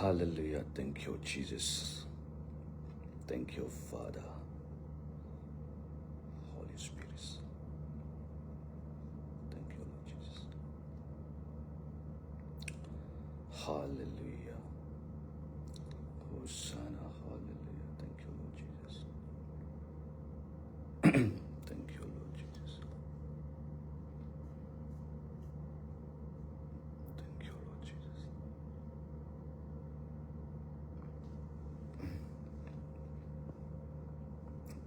Hallelujah. Thank you, Jesus. Thank you, Father. Holy Spirit. Thank you, Lord Jesus. Hallelujah. Hosanna. Hallelujah. Thank you, Lord Jesus. Thank you, Lord Jesus. Thank you, Lord Jesus.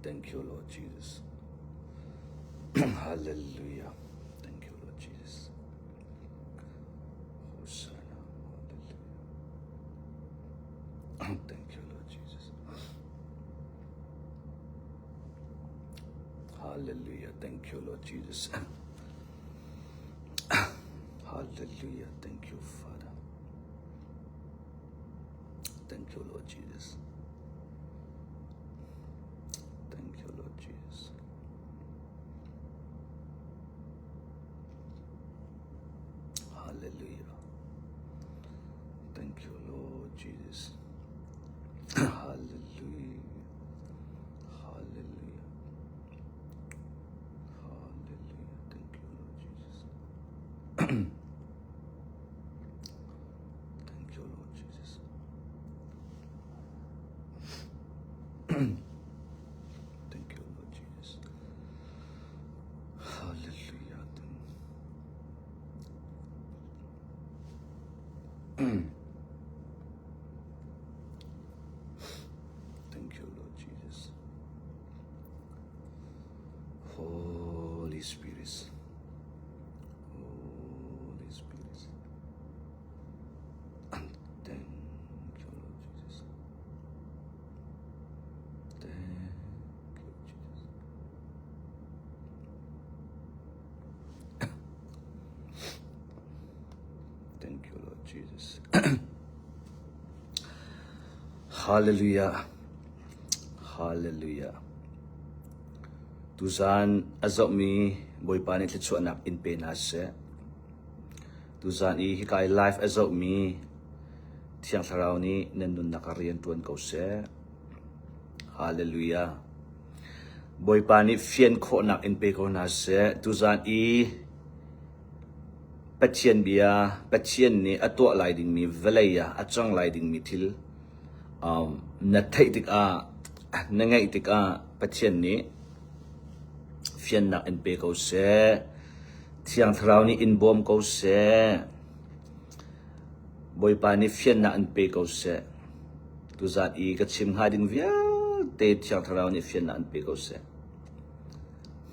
Thank you, Lord Jesus. Hallelujah. Thank you, Lord Jesus. Hosanna. Hallelujah. Thank you, Lord Jesus. Hallelujah. Thank you, Lord Jesus. Hallelujah. Thank you, Father. Thank you, Lord Jesus. Thank you, Lord Jesus. Hallelujah. Thank you, Lord Jesus. Hallelujah. Hallelujah. Hallelujah. Thank you, Lord Jesus. Thank you, Lord Jesus. Thank you, Lord Jesus. Hallelujah. Thank you, Lord Jesus. Holy Spirit. Holy Spirit. Thank you, Lord Jesus. Thank you, Jesus. Thank you, Lord Jesus. Hallelujah. Hallelujah. Tuzan a zohmi Bawipa nih thluachuahnak in pe hna seh. Tuzan i hika i live a zohmi Thiang Thlarau nih nan nunnak ah rian ṭuan ko seh. Hallelujah. Bawipa nih fian khawhnak in pe ko hna seh. Tuzan i Pathian bia, Pathian nih a tuah lai dingmi vawlei ah a cang lai dingmi thil um, na theih tikah, na ngeih tikah Pathian nih fiannak in pe ko seh. Thiang Thlarau nih in bawm ko seh. Bawipa nih fiannak in pe ko seh. Tuzat i ka chim hnga ding vialte Thiang Thlarau nih fiannak in pe ko seh.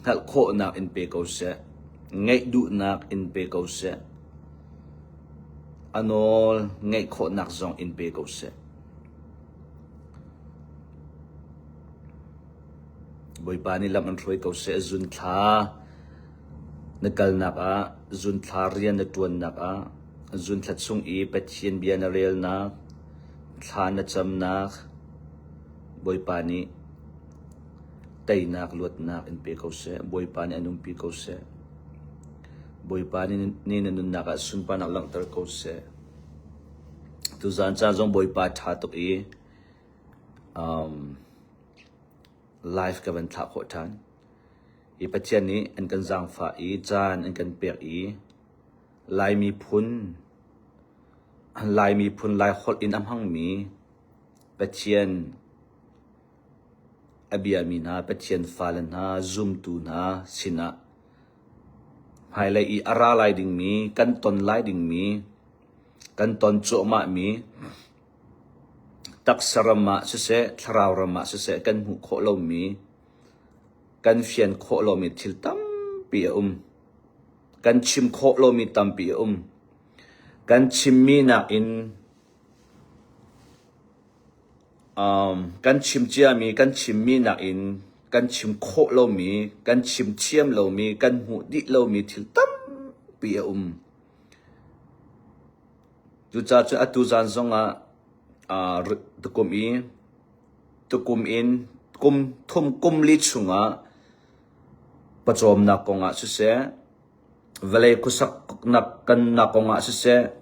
Hngalh khawhnak in pe ko seh. Ngeih duhnak in pe ko seh. A nawl ngeih khawhnak zong in pe ko seh. Bawipa nih lam an hruai ko seh. Zunthla na kalnak ah, zunthla rian na ṭuannak ah, zunthla chung i Pathian bia na relnak, thla na camnak, Bawipa nih teinak luatnak in pe ko seh. Bawipa nih an umpi ko seh. Bawipa nih na nunnak ah sunparnak langhter ko seh. Tuzaan caan zong Bawipa ṭha tuk i um, live ka van thlah khawh ṭhan. Hi Pathian nih an kan zaangfah i caan an kan pek i Lai miphun Lai miphun Lai holh in a hmangmi Pathian a biami hna, Pathian fale hna, zumtu hna sinah hmailei i a ra lai dingmi, kan ton lai dingmi, kan ton cuahmahmi taksa ram ah siseh, thlarau ram ah siseh kan hmuh khawh lomi, kan fian khawh lomi thil tampi a um. Kan chim khawh lomi tampi a um. Kan chimmi nakin um, kan chim ciami, kan chimmi nakin kan chim khawh lomi, kan chim thiam lomi, kan hmuh dih lomi thil tampi a um. Cucaah cun atu zan zongah uh, tukum i tukum in kum thum kum li chungah pawcawmnak kongah siseh, vawlei khuasaknak kannak kongah siseh,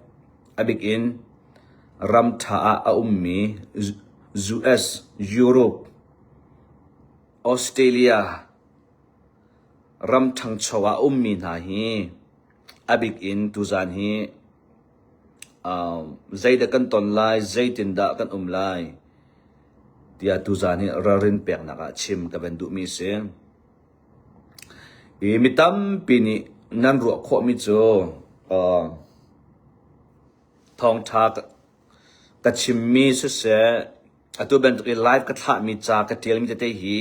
a bik in. Ram ṭha ah a ummi US, Europe, Australia ram ṭhangcho ah a ummi hna hi a bik in tuzaan hi zeidah kan ton lai, zeitindah kan um lai tiah tuzaan hi ralrin peknak ah chim ka van duhmi a si. I mi tampi nih nan ruah khawhmi cu thawngṭha ka chimmi siseh, atu bantuk i live ka thlahmi ca ka ṭialmi tete hi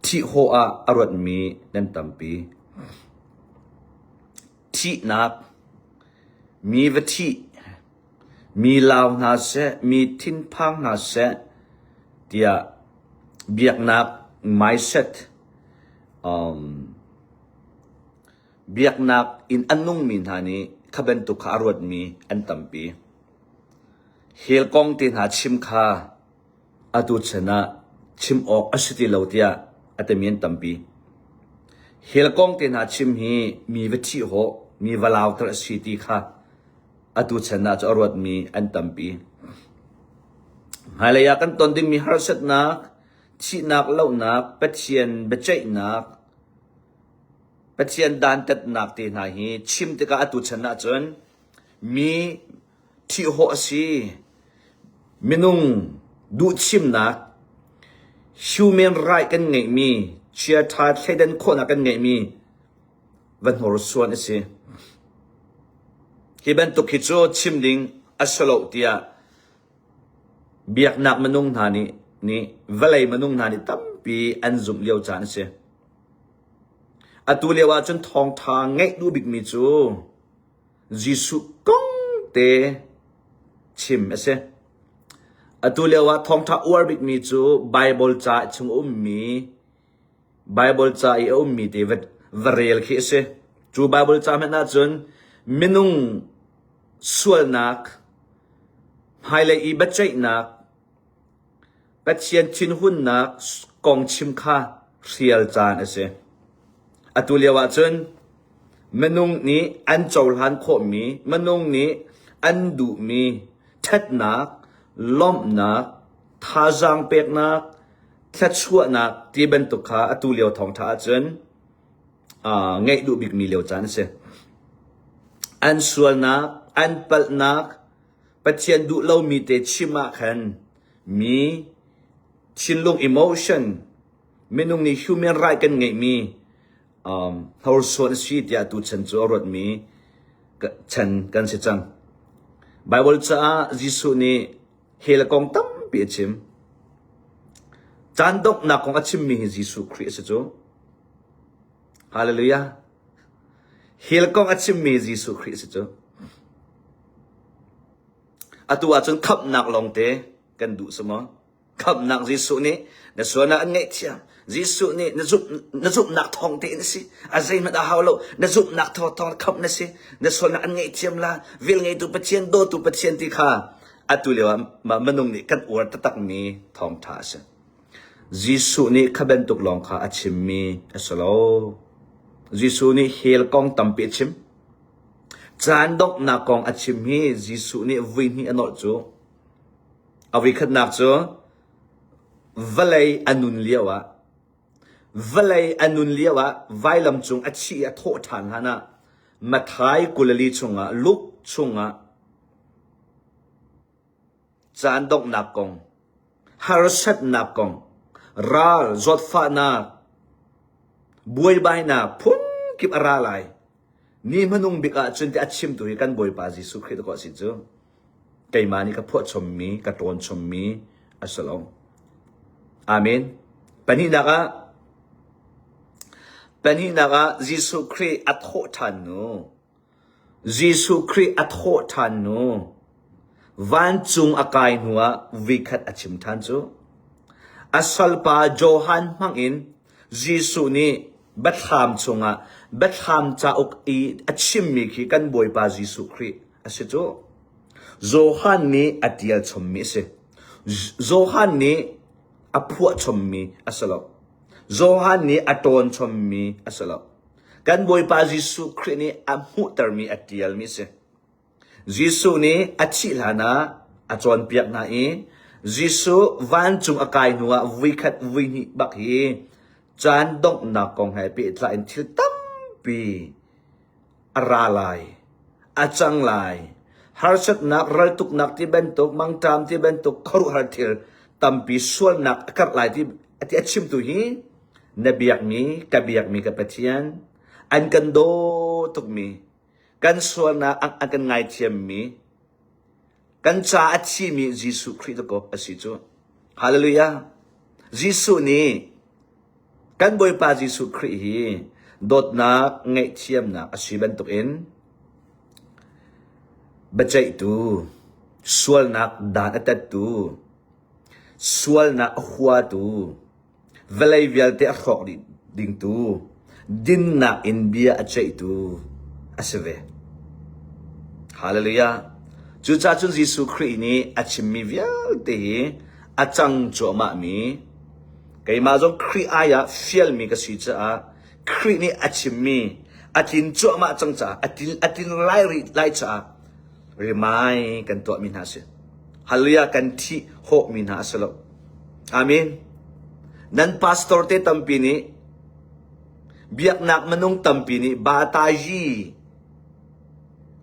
thihhawh ah a ruatmi nan tampi. Thihnak, mi va thih, mi lau hna seh, mi thinphang hna seh tiah biaknak mindset um, biaknak in a nungmi hna nih kha bantuk kha a ruatmi an tampi. Hell kong te hna chim kha atu chan ah chim awk a si ti lo tiah a timi an tampi. Hell kong te hna chim hi mi va thih hawh, mi va lauter a si ti kha atu chan ah cu a ruatmi an tampi. Hmailei ah kan ton dingmi harsatnak, thihnak, lohnak, Pathian biaceihnak, Pathian dantatnak te hna hi chim tikah atu chan ahcun mi thihhawh a si. Minung duhchimnak, human right kan ngeihmi, chiaṭha thleidan khawhnak kan ngeihmi va hnorsuan a si. Hi bantuk hi cu chim ding a si lo tiah biaknak minung hna nih nih vawlei minung hna nih tampi an zumh lio caan a si. Atu lio ahcun thawngṭha ngeih duh bikmi cu Jesuh kong te chim a si. Atu lio ah thawngṭha uar bikmi cu Baibal ca chung a ummi Baibal ca i a ummi te va, va rel khi a si. Cu Baibal ca hmanh ahcun minung sualnak, hmailei i biaceihnak, Pathian thinhunnak kong chim kha hrial caan a si. Atu lio ahcun minung nih an cohlan khawhmi, minung nih an duhmi ṭhatnak, lawmhnak, thazaang peknak, thluachuahnak ti bantuk kha atu lio thawngṭha ahcun uh, ngeih duh bikmi lio caan a si. An sualnak, an palhnak, Pathian duh lomi te chim ah khan mi thinlung emotion minung nih human right kan ngeihmi um, hnorsuan a si tiah tu chan cu a ruatmi chan kan si cang. Bible caah Jesuh nih hell kong tampi a chim. Caan donghnak kong a chimmi hi Jesuh Khrih a si cu. Hallelujah. Hell kong a chimmi Jesuh Khrih a si cu. Atu ahcun khamhnak lawngte kan duh si maw? Khamhnak Jesuh nih na sualnak an ngaihthiam. Jesuh nih na zumh na zumhnak thawng tein a si. A zeihmanh a hau lo. Na zumhnak thawng thawng khamh na si. Na sualnak an ngaihthiam la. Velngeitu Pathian, dawtu Pathian ti kha atu lio ah minung nih kan uar taktakmi thawngṭha a si. Jesuh nih kha bantuk lawng kha a chimmi a si lo. Jesuh nih hell kong tampi a chim. Caan donghnak kong a chim hi Jesuh nih vui hnih a nolh cu. A voikhatnak cu vawlei a nun lioah vawlei a nun lioah vailam cung a thih i a thawh ṭhan hlanah Matthai 24 chungah Luke chungah caan donghnak kong, harsatnak kong, ral, zawtfahnak, buaibainak phunkip a ra lai. Ni hmanung bik ah cun ti a chimtu hi kan Bawipa Jesuh Khrih dakaw a si cu. Keimah nih ka phuahchommi, ka ṭawnchommi a si lo. Amen. Pahnihnak ah pahnihnak ah Jesuh Khrih a thawh ṭhan hnu Jesuh Khrih a thawh ṭhan hnu vancung a kai hnuah voikhat a chim ṭhan cu. A salpa Johan hmangin Jesuh nih biathlam chungah biathlam cauk i a chimmi khi kan Bawipa Jesuh Khrih a si cu. Johan nih a ṭial chommi a si. Johan nih a phuah chommi a si lo. Johan nih a ṭawn chommi a si lo. Kan Bawipa Jesuh Khrih nih a hmuhtermi a ṭialmi a si. Jesuh nih a thih hlanah a cawnpiak hna i Jesuh vancung a kai hnuah voikhat voihnih bak hi caan donghnak kong he pehtlai in thil tampi a ra lai, a cang lai. Harsatnak, raltuknak ti bantuk, mangṭam ti bantuk khuaruahhar thil tampi sualnak a karh lai ti a chimtu hi na biakmi, ka biakmi ka Pathian, an kan daw tukmi, kan sualnak an kan ngaithiammi, kan ca a thimi Jesuh Khrih dakaw a si cu. Hallelujah. Jesuh nih kan Bawipa Jesuh Khrih hi dawtnak ngaihthiamnak a si bantukin biaceihtu, sualnak dan a tattu, sualnak a huatu, Vawlei vialte a hrawk dih dingtu, dinnak in bia a ceihtu a si ve. Hallelujah. Cucaah cun Jesuh Khrih nih a chimmi vialte hi a cang cuahmahmi, keimah zong Khrih ai ah fialmi ka si caah Khrih nih a chimmi a tlin cuahmah cang caah a tlin, a tlin lai rih lai caah rimai kan tuahmi hna a si. Hallelujah kan thih hawhmi hna a si lo. Amen. Nan pastor te tampi nih biaknak minung tampi nih batayi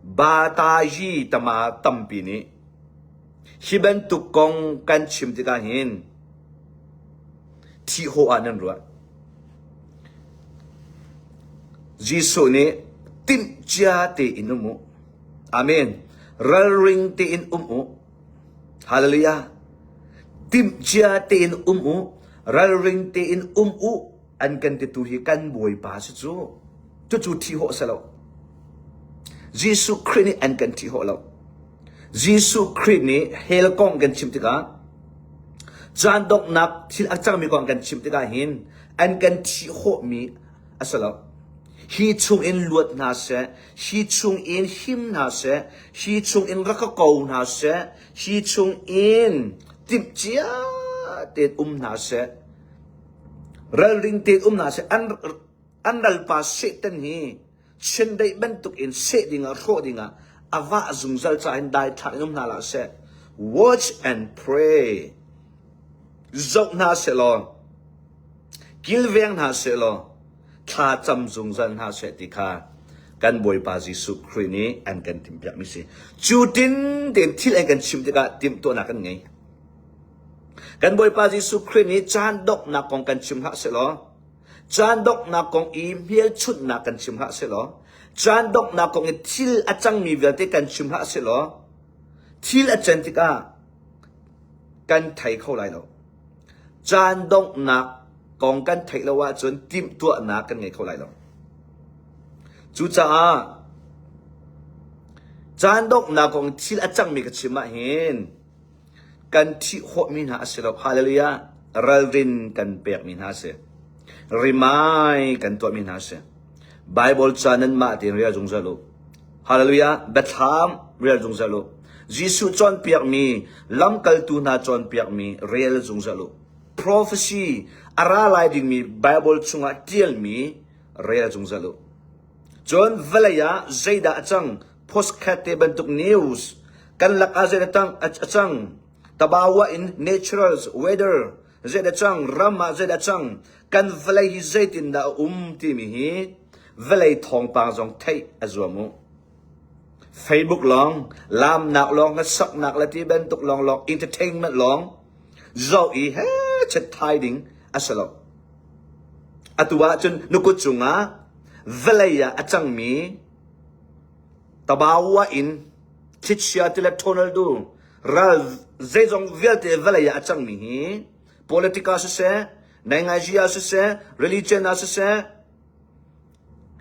batayi tama tampi nih hi bantuk kong kan chim tikah hin thih hawh ah nan ruah. Jesuh nih timh cia tein um u. Amen. Ralring tein um u. Hallelujah. Timhcia tein um u, ralring tein um u an kan titu hi kan Bawipa si cu. Cucu thi hawh si lo. Jesuh Khrih nih an kan thi hawh lo. Jesuh Khrih nih hell kong kan chim tikah caan donghnak thil a cangmi kong kan chim tikah hin an kan thi hawhmi a si lo. Hi chungin luat hna seh, hi chungin him hna seh, hi chungin rak ka ko hna seh, hi chungin timhcia tein um hna seh, ralring tein um hna seh, an, an ralpa Satan hi chindeih bantukin seh dingah hrawh dingah a vah zungzal caah hin daithlak in um hna hlah seh. Watch and pray. Zoh hna seh law, kilveng hna seh law, thla cam zungzal hna seh ti kha kan Bawipa Jesuh Khrih nih an kan timhpiakmi si. Cu tin tein thil an kan chimh tikah timhtuahnak kan ngei. Kan Bawipa Jesuh Khrih nih caan donghnak kong kan chim hlah sehlaw, caan donghnak kong i hmelchunhnak kan chim hlah sehlaw, caan donghnak kong i thil a cangmi vialte kan chim hlah sehlaw, thil a can tikah kan thei kho lai lo. Caan donghnak kong kan theih lo ahcun timhtuahnak kan ngei kho lai lo. Cucaah caan donghnak kong thil a cangmi ka chim ahhin kan thih khawhmi hna a si lo. Hallelujah. Ralrin kan pekmi hna a si. Rimai kan tuahmi hna a si. Bible ca nanmah tein rel zungzal u. Hallelujah. Biathlam rel zungzal u. Jesuh cawnpiakmi, lamkaltu hna cawnpiakmi rel zungzal u. Prophecy a ra lai dingmi Bible chungah ṭialmi rel zungzal u. Cun vawlei ah zeidah a cang? Postcard te bantuk news kan lakah zeidah a cang? Tabawa in naturals weather zeidah cang? Ram ah zeidah cang? Kan vawlei hi zeitindah a um timi hi vawlei thawngpang zong theih a zuam u. Facebook lawng, laamnak lawng, hlasaknak le ti bantuk lawng lawng, entertainment lawng zoh i he chet thai ding a si lo. Atu ahcun na kut cungah vawlei ah a cangmi tabawa in thlichia ti le tornado ral zeizong vialte vawlei ah a cangmi hi politika siseh, naingaiji ah siseh, religion ah siseh,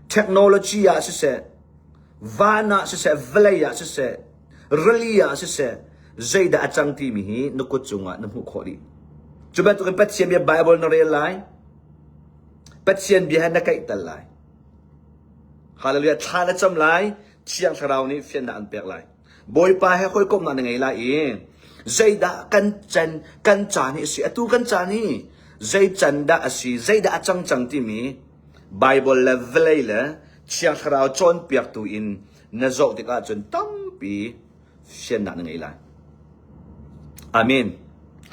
Technology ah siseh, van ah siseh, vawlei ah siseh, rili ah siseh, zeidah a cang timi hi na kut cungah na hmuh khawh dih. Cu bantukin Pathian bia Bible na rel lai. Pathian bia he na kaihter lai. Hallelujah. Thla na cam lai. Thiang Thlarau nih fiannak an pek lai. Bawipa he hawikomhnak na ngei lai i zeidah kan can kan caan hi a si atu kan caan hi zei can dah a si zeidah a cang cang timi Bible le vawlei le Thiang Thlarau cawnpiaktu in na zoh tikah cun tampi fiannak na ngei lai. Amen.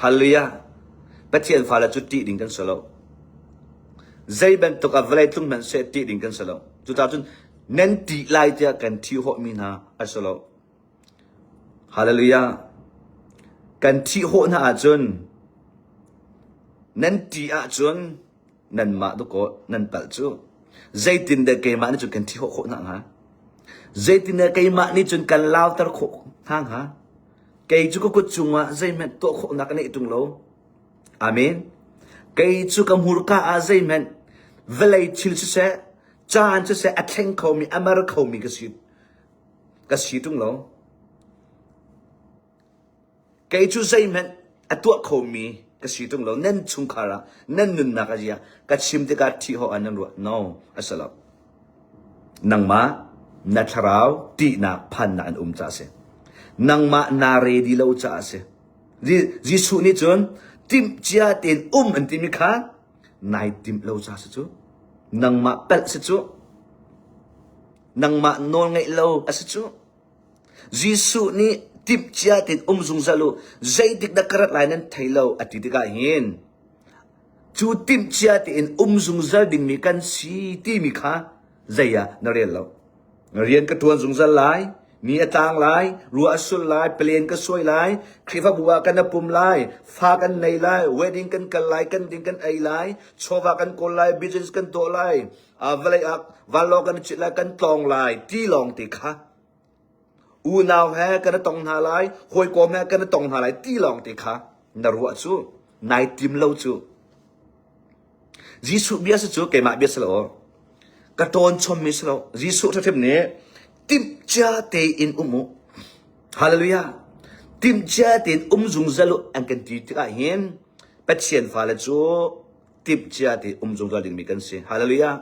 Hallelujah. Pathian fale cu ṭih ding kan si lo. Zei bantuk ah vawlei tlung hmanh seh ṭih ding kan si lo. Cucaah cun nan ṭih lai tiah kan ṭhihawhmi hna a si lo. Hallelujah. Kan ṭhihawh hna ahcun nan ṭih ahcun nanmah dawkaw nan palh cu. Zeitindah keimah nih cun kan ṭhihawh khawh hna hnga? Zeitindah keimah nih cun kan lauter khawh hna hnga? Kei cu ka kut cungah zeihmanh tuah khawhnak ka neih ṭung lo. Amen. Kei cu ka hmurka ah zeihmanh vawlei thil siseh, caan siseh a thleng khomi, a mer khomi ka si. Ka si ṭung lo. Kei cu zeihmanh a tuah khomi ka si ṭung lo. Nan chungkhar ah, nan nunnak a zia ka chim tikah ṭhihawh ah nan ruah. No, a si lo. Nangmah na thlarau ṭihnak phannak an um caah a si. Nangmah naa ready lo caah a si. Jesuh nih cun timhcia tein um an timi kha nai timh lo caah si cu. Nangmah palh si cu. Nangmah nawl ngeih lo a si cu. Jesuh nih timhcia tein um zungzal u, zeitik dah ka rat lai nan thei lo a ti tikah hin cu timhcia tein um zungzal dingmi kan si timi kha zei ah na rel lo. Rian ka ṭuan zungzal lai, ni a tlang lai, ruah a sul lai, palen ka suai lai, Khrihfabu ah kan pum lai, fa kan nei lai, wedding kan kal lai, kan ding kan ei lai, chawva kan kawl lai, business kan tuah lai, vawlei ah vanlawng kan i cit lai, kan tlawng lai ti lawng te kha unau he kan i tong hna lai, hawikom he kan i tong hna lai ti lawng te kha na ruah cu, nai tim lo cu. Jesuh bia si cu keimah bia si lo. Ka tawn chommi si lo. Jesuh hrimhrim nih timhcia tein um u. Hallelujah. Timhcia tein um zungzal u an kan ti tikah hin Pathian fale cu timhcia te um zungzal dingmi kan si. Hallelujah.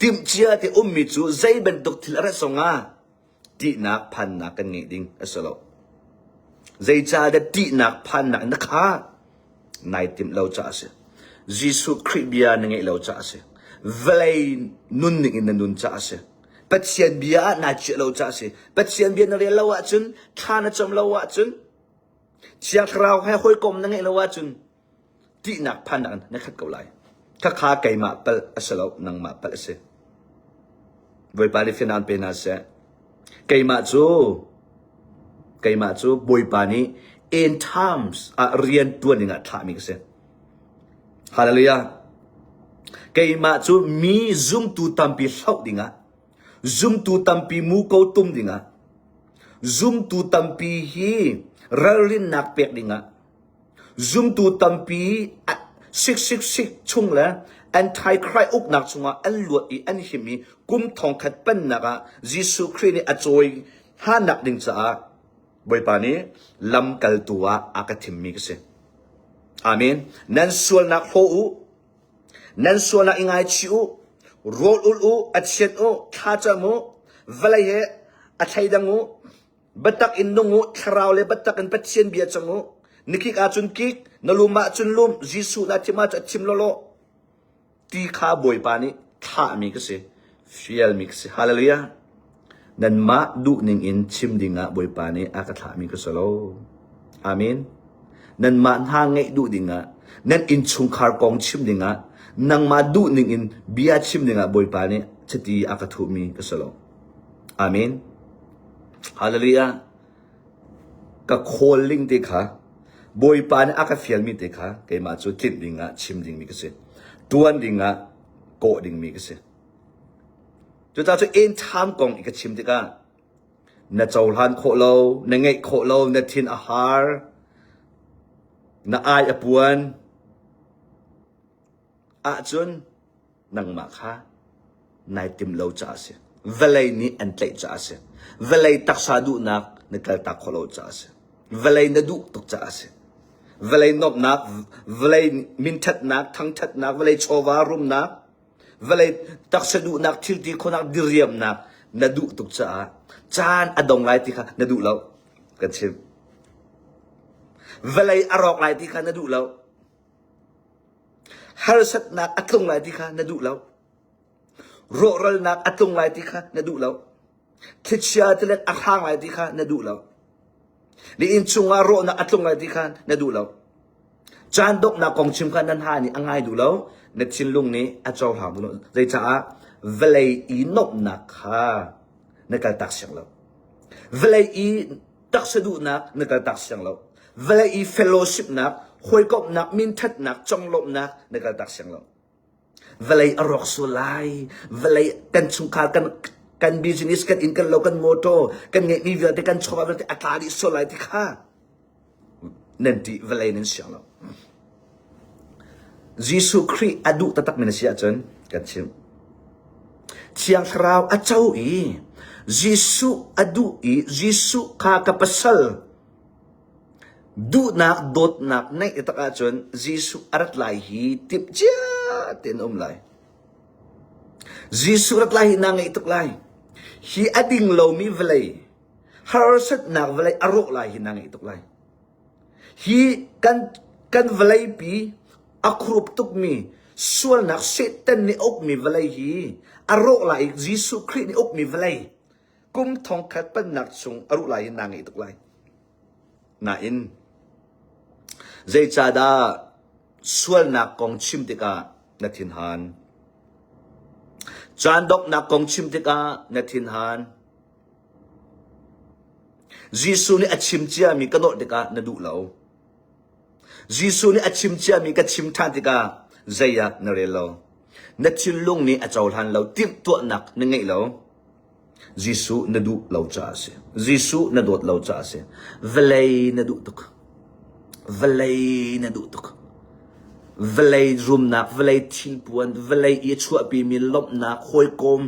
Timhcia te ummi cu zei bantuk thil a rat zongah ṭihnak phannak kan ngeih ding a si lo. Zeicahdah ṭihnak phannak na kha nai timh lo caah a si. Jesuh Khrih bia na ngeih lo caah a si. Vawlei nunning in na nun caah a si. Pathian bia ah naa chiah lo caah a si. Pathian bia na rel lo ahcun, thla na cam lo ahcun, Thiang Thlarau he hawikom na ngeih lo ahcun ṭihnak phannak in na khat ko lai. Khakha keimah palh a si lo, nangmah palh a si. Bawipa nih fianaan pe hna seh. Keimah cu keimah cu Bawipa nih end times ah rian ṭuan dingah thlahmi ka si. Hallelujah. Keimah cu mi zumtu tampi hloh dingah, zumtu tampi muko tum dingah, zumtu tampi hi ralrinnak pek dingah, Zumtu tampi 666 chung le Antichrist uknak chungah an luat i an him i kum thongkhat pennak ah Jesuh Khrih nih a cawi hnanak ding caah Bawipa nih lamkaltu ah a ka thimmi ka si. Amen. Nan sualnak hlaw u. Nan sualnak i ngaichih u. Rawl ul u, a chiat u, thlacam u, vawlei he a thleidang u. Biatak in nung u, thlarau le biatak in Pathian bia cang u. Na kik ahcun kik, na lum ahcun lum, Jesuh na thim ahcun a thim lawlaw. Ti kha Bawipa nih thlahmi ka si, fialmi ka si. Hallelujah. Nanmah duhning in chim dingah Bawipa nih a ka thlahmi ka si lo. Amen. Nanmah hna ngeih duh dingah, nan innchungkhar kong chim dingah, nangmah duhning in bia chim dingah Bawipa nih chiti a ka thuhmi ka si lo. Amen. Hallelujah. Ka calling te kha Bawipa nih a ka fialmi te kha keimah cu tlinh dingah chim dingmi ka si. Tuan dingah kawh dingmi ka si. Cucaah cu end time kong i ka chim tikah na cohlan khawh lo, na ngeih khawh lo, na thin a har, na ai a puan ahcun nangmah kha nai timh lo caah a si. Vawlei nih an tlaih caah a si. Vawlei taksa duhnak na kaltak khawh lo caah a si. Vawlei na duh tuk caah a si. Vawlei nuamhnak, vawlei minṭhatnak, thangṭhatnak, vawlei chawva rumnak, vawlei taksa duhnak, thilti khawhnak, diriamnak na duh tuk caah caan a dong lai ti kha na duh lo. Kan chim. Vawlei a rawk lai ti kha na duh lo. Harsatnak a tlung lai ti kha na duh lo. Rawhralnak a tlung lai ti kha na duh lo. Thlichia tilet a hrang lai ti kha na duh lo. Na inn chungah rawhnak a tlung lai ti kha na duh lo. Caan donghnak kong chim kha nan ha nih a ngai duh lo. Na thinlung nih a cohlang duh lo. Zeicaah vawlei i nuamhnak kha na kaltak siang lo. Vawlei i taksa duhnak na kaltak siang lo. Vawlei i fellowshipnak, hawikomhnak, minthatnak, conglawmhnak na kaltak siang lo. Vawlei a rawk sual lai. Vawlei kan chungkhar kan kan business kan inn kan lo kan motor kan ngeihmi vialte kan chawva vialte a tla dih sual lai ti kha nan ṭih vawlei nan siang lo. Jesuh Khrih a duh taktakmi na si ahcun kan chimh. Thiang Thlarau a co i Jesuh a duh i Jesuh kha ka pasal duhnak dawtnak neih tak ahcun Jesuh a rat lai hi timh cia tein um lai. Jesuh rat lai hi naa ngeih tuk lai. Hi a ding lomi vawlei, harsatnak vawlei a rawh lai hi naa ngeih tuk lai. Hi kan kan vawleipi a khurup tukmi sualnak Satan nih a ukmi vawlei hi a rawh lai i Jesuh Khrih nih ukmi vawlei kum thongkhat pennak chung a ruh lai in naa ngeih tuk lai. Nain zeicahdah sualnak kong chim tikah na thinhan? Caan donghnak kong chim tikah na thinhan? Jesuh nih a chim ciami ka nawlh tikah na duh lo. Jesuh nih a chim ciami ka chim ṭhan tikah zei ah na rel lo. Na thinlung nih a cohlan lo, timhtuahnak na ngeih lo. Jesuh na duh lo caah a si. Jesuh na dawt lo caah a si. Vawlei na duh tuk. Vawlei na duh tuk. Vawlei rumnak, vawlei thilpuan, vawlei i a chuahpimi lawmhnak, hawikom,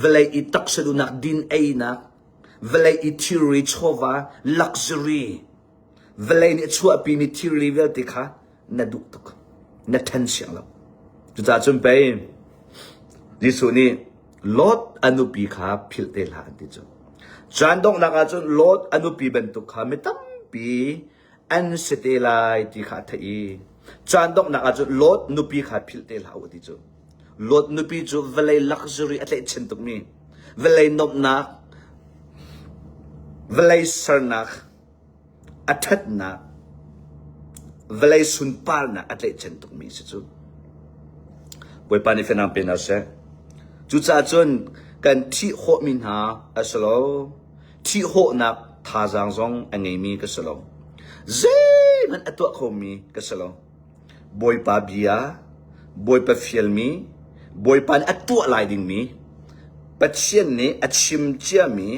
vawlei i taksa duhnak, din einak, vawlei i thilri chawva, luxury, vawlei nih a chuahpimi thilri vialte kha na duh tuk. Na ṭhen siang lo. Cucaah cun pei Jesuh nih Lot a nupi kha philh te hlah an ti cu. Caan donghnak ah cun Lot a nupi bantuk kha mi tampi an si te lai ti kha a theih i caan donghnak ah cun Lot nupi kha philh te hlah u a ti cu. Lot nupi cu vawlei luxury a tlaihchan tukmi, vawlei nuamhnak, vawlei sernak, a ṭhatnak, vawlei sunparnak a tlaihchan tukmi si cu. Bawipa nih fianang pe hna seh. Cucaah cun kan thih khawhmi hna a si lo. Thih khawhnak thazaang zong a ngeimi ka si lo. Zeihmanh a tuah khomi ka si lo. Bawipa bia, Bawipa fialmi, Bawipa nih a tuah lai dingmi, Pathian nih a chim ciami,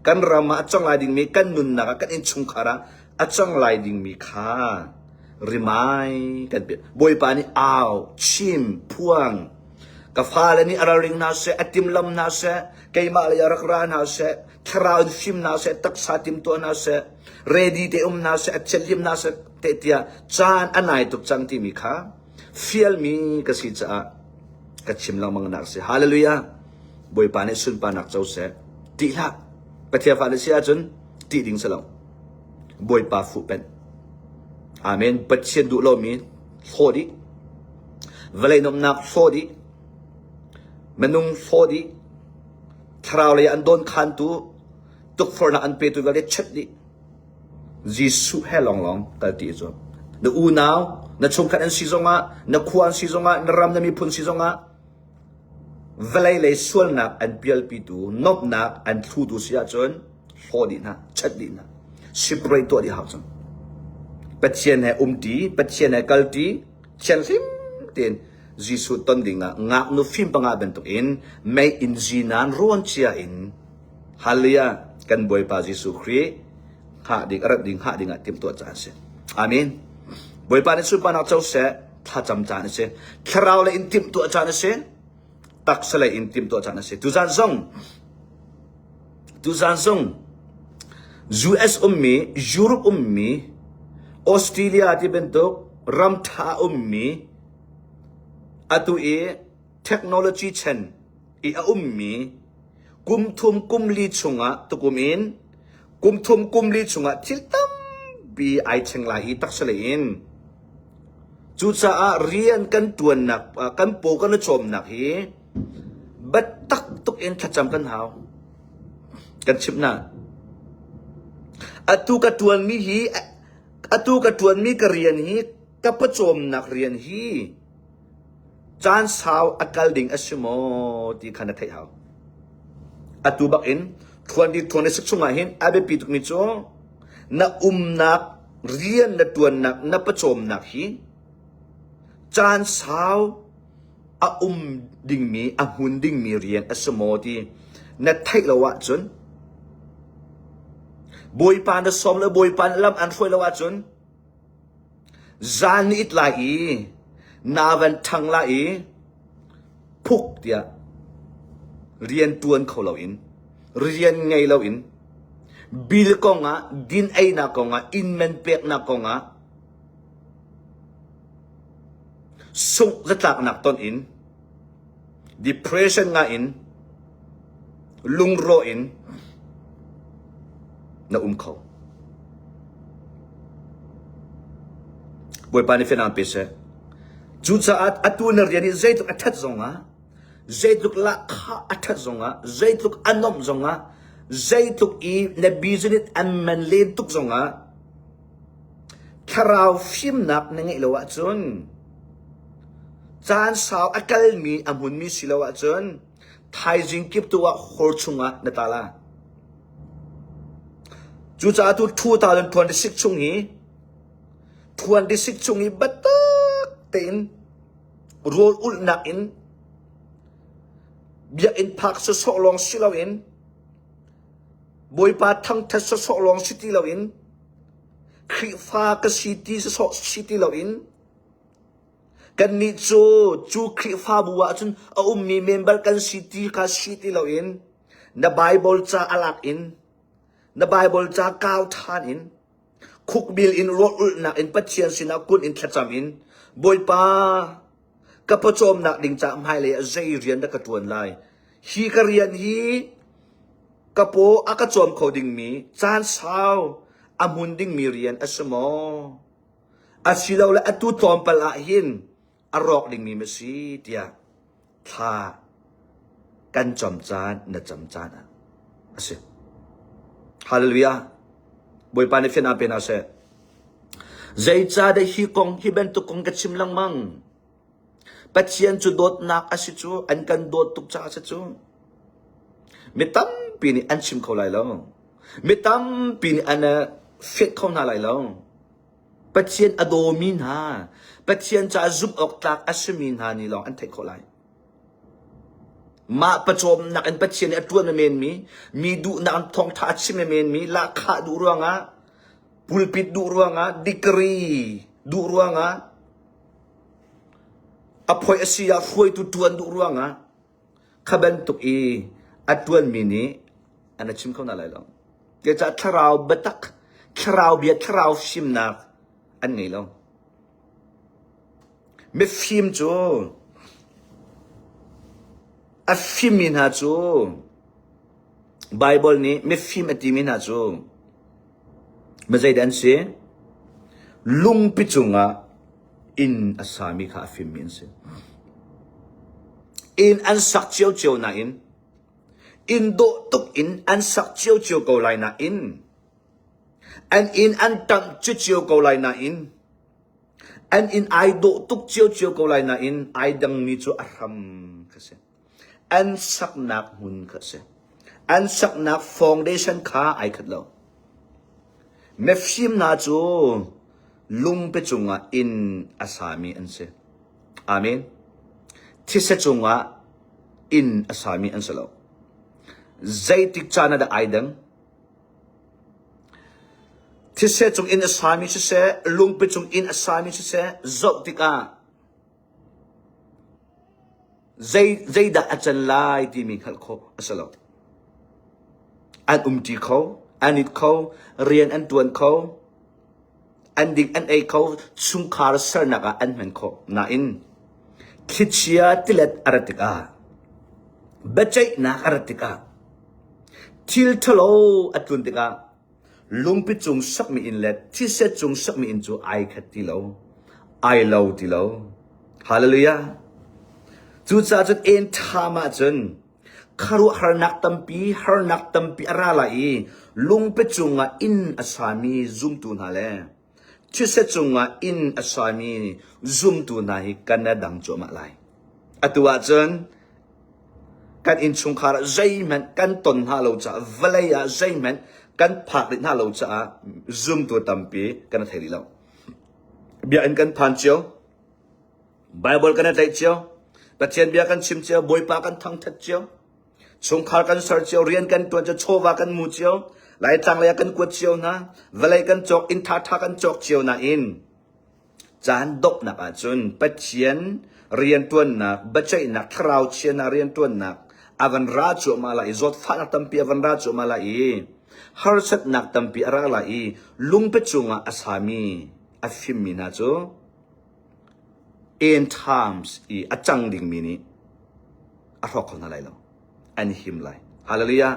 kan ram ah a cang lai dingmi, kan nunnak ah, kan innchungkhar ah a cang lai dingmi kha rimai kan piah. Bawipa nih au, chim, phuang. Ka fale nih a ralring hna seh, a timlam hna seh, keimah lei ah rak ra hna seh, thlarau in fim hna seh, taksa timtuah hna seh, ready te um hna seh, a thianhlim hna seh, te tiah caan a nai tuk cang timi kha fialmi ka si caah ka chim lengmang nak si. Hallelujah! Bawipa nih sunparnak co seh. Ṭih hlah. Pathian fa na si ahcun ṭih ding si lo. Bawipa fuh penh. Amen. Pathian duh lomi hlaw dih. Vawlei nuamhnak hlaw dih. Minung hlaw dih. Thlarau lei an dawn khantu tukforhnak an petu vialte chet dih. Jesuh he lawnglawng kal ti cu. Na unau, na chungkhat an si zongah, na khua an si zongah, na ram na miphun si zongah, vawlei lei sualnak an pialpitu, nomhnak an thlutu si ahcun hlaw dih hna, chat dih hna. Separate tuah dih hau cang. Pathian he umti, Pathian he kalti, thianghlim tein Jesuh ton dingah ngaknu fim panga bantukin mei in zinan rawn cia in Hallelujah! Kan Bawipa Jesuh Khrih hngah ding, a rat ding hngah ding ah timhtuah caan a si. Amen. Bawipa nih sunparnak co seh, thlacam caan a si. Thlarau lei in timhtuah caan a si. Taksa lei in timhtuah caan a si. Tuzan zong tuzan zong US ummi, Europe ummi, Australia ti bantuk ram tha ummi atu i technology chan i a ummi kum thum kum li chungah tukum in kum thum kum li chungah thil tampi ai thleng lai i taksa lei in cucaah rian kan tuannak kan paw kan i cawmnak hi Biatak tuk in thlacam kan hau. Kan chimh hna. Atu ka ṭuanmi hi atu ka ṭuanmi ka rian hi ka pawcawmnak rian hi caan sau a kal ding a si maw ti kha na theih hau. Atu bak in ṭhuan di ṭhuan i chungah hin a biapi tukmi cu na umnak rian na ṭuannak na pawcawmnak hi caan sau a um dingmi a hmun dingmi rian a si maw ti na theih lo ahcun Bawipa na sawm le Bawipa nih lam an hruai lo ahcun zan ni it lai i naa van ṭhang lai i phuk tiah rian ṭuan kho loin rian ngei loin bill kongah din einak kongah inn man peknak kongah Sungh zatlaknak ton in, depression ngah in, lungrawh in na um kho. Bawipa nih fianang pe seh. Cucaah atu na rian hi zeitluk a ṭhat zongah, zeitluk lahkhah a ṭhat zongah, zeitluk a nuamh zongah, zeitluk i na business an man len tuk zongah, Thlarau fimnak na ngeih lo ahcun caan sau a kalmi a hmunmi si lo ahcun thaizing kip tu ah hor chungah na tla la. Cucaah tu 2026 chung hi 26 chung hi biatak tein rawl ulhnak in biakinn phak sawsawh lawng si loin Bawipa thangṭhat sawsawh lawng si ti loin Khrihfa ka si ti sawsawh si ti loin kannih cu cu Khrihfabu ah cun a ummi member kan si ti kha si ti loin na Bible ca a lak in na Bible ca kau ṭhan in khukbil in rawl ulhnak in Pathian sinah kun in thlacam in Bawipa ka pawcawmnak ding caah hmailei ah zei rian dah ka ṭuan lai hi ka rian hi ka paw a ka cawm kho dingmi caan sau a hmun dingmi rian a si maw asilole atu tlawmpal ah hin a rawk dingmi ma si tiah thla kan cam caan na cam caan ah a si hallelujah bawipa nih fian pe hna seh zeicahdah hi kong hi bantuk kong ka chim lengmang Pathian cu dawtnak a si cu an kan dawt tuk caah a si cu mi tampi nih an chim kho lai lo mi tampi nih an fianh kho hna lai lo Pathian a dawmi hna Pathian caah zumh awk tlak a simi hna nih lawng an theih khawh lai mah pawcawmnak in Pathian nih a ṭuan menmi mi duhnak in thawngṭha a chim menmi lahkhah duh ruangah pulpit duh ruangah degree duh ruangah A phoih a si ah hruaitu ṭuan duh ruangah kha bantuk i a ṭuanmi nih an a chim kho hna lai lo. Cucaah thlarau biatak, thlarau bia, thlarau fimnak an ngei lo. Mifim cu a fimmi hna cu Baibal nih mifim a timi hna cu mi zeidah an si? Lungpi cungah inn a sami kha a fimmi an si. Inn an sak ciocio nain inn dawh tuk in an sak ciocio ko lai nain an inn an ṭamh ciocio ko lai nain an inn ai dawh tuk ciocio ko lai nain ai dangmi cu a hram kha si. An saknak hmun kha si. An saknak foundation kha ai khat lo. Mifim hna cu lungpi cungah inn a sami an si. Amen. Thisa cungah inn a sami an si lo. Zeitik caan ah dah ai dang? Thise cung inn a sami siseh, lungpi cung inn a sami siseh, zoh tikah Zei zeidah a can lai timi hngalh khawh a si lo. An umṭi kho, an it kho, rian an ṭuan kho, an ding an ei kho, chungkhar sernak ah an hman khawh. Nain thlichia tilet a rat tikah, biaceihnak a rat tikah, thil ṭhalo a tlun tikah Lungpi cung sakmi inn le thise cung sakmi inn cu ai khat ti lo. Ai lo ti lo. Hallelujah. Cucaah cun end time ahcun khuaruahharnak tampi, harnak tampi a ra lai i lungpi cungah inn a sami zumtu hna le thise cungah inn a sami zumtu hna hi kan i dang cuahmah lai. Atu ahcun kan innchungkhar ah zeihmanh kan ton hna lo caah vawlei ah zeihmanh kan phak rih hna lo caah zumtu tampi kan i thei rih lo. Biakinn kan phan cio. Baibal kan i tlaih cio. Pathian bia kan chim cio. Bawipa kan thangthat cio. Chungkhar kan ser cio. Rian kan tuan cio. Chawva kan mu cio. Laitlang lei ah kan kuat cio hna. Vawlei kan cawk. Inn thatha kan cawk cio nain caan donghnak ahcun Pathian riantuannak, biaceihnak, thlarau chianak riantuannak a van ra cuahmah lai i zawtfahnak tampi a van ra cuahmah lai i harsatnak tampi a ra lai i lungpi cungah a sami a fimmi hna cu end times i a cang dingmi nih a hrawk kho hna lai lo. An him lai. Hallelujah.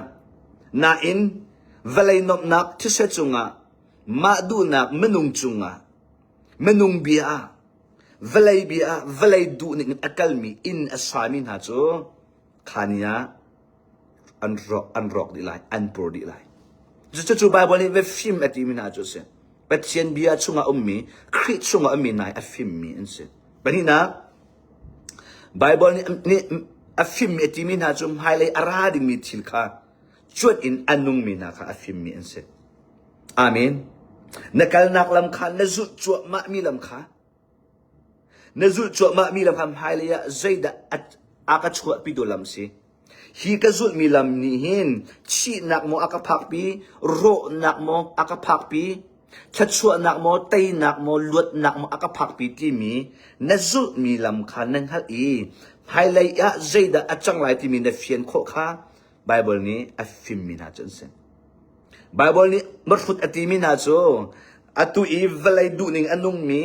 Nain vawlei nuamhnak thise cungah mah duhnak minung cungah minung bia ah vawlei bia ah vawlei duhning in a kalmi inn a sami hna cu khani ah an rawk an rawk dih lai an pur dih lai. Cucu Bible nih va fim a timi hna cu a si. Pathian bia chungah ummi, Khrih chungah ummi hna hi a fimmi an si. Pahnihnak, Bible nih, nih a fimmi a timi hna cu hmailei a ra dingmi thil kha cuanh in a nungmi hna kha a fimmi an si. Amen. Na kalnak lam kha na zulh cuahmahmi lam kha na zulh cuahmahmi lam kha hmailei ah zeidah a, a ka chuahpitu lam si. Hi ka zulhmi lam nih hin thihnak maw a ka phakpi, rawhnak maw a ka phakpi, thluachuahnak maw, teinak maw, luatnak maw a ka phakpi timi na zulhmi lam kha na hngalh i hmailei ah zeidah a cang lai timi na fian khawh kha Baibal nih a fimmi hna cu an si. Baibal nih mahrut a timi hna cu atu i vawlei duhning a nungmi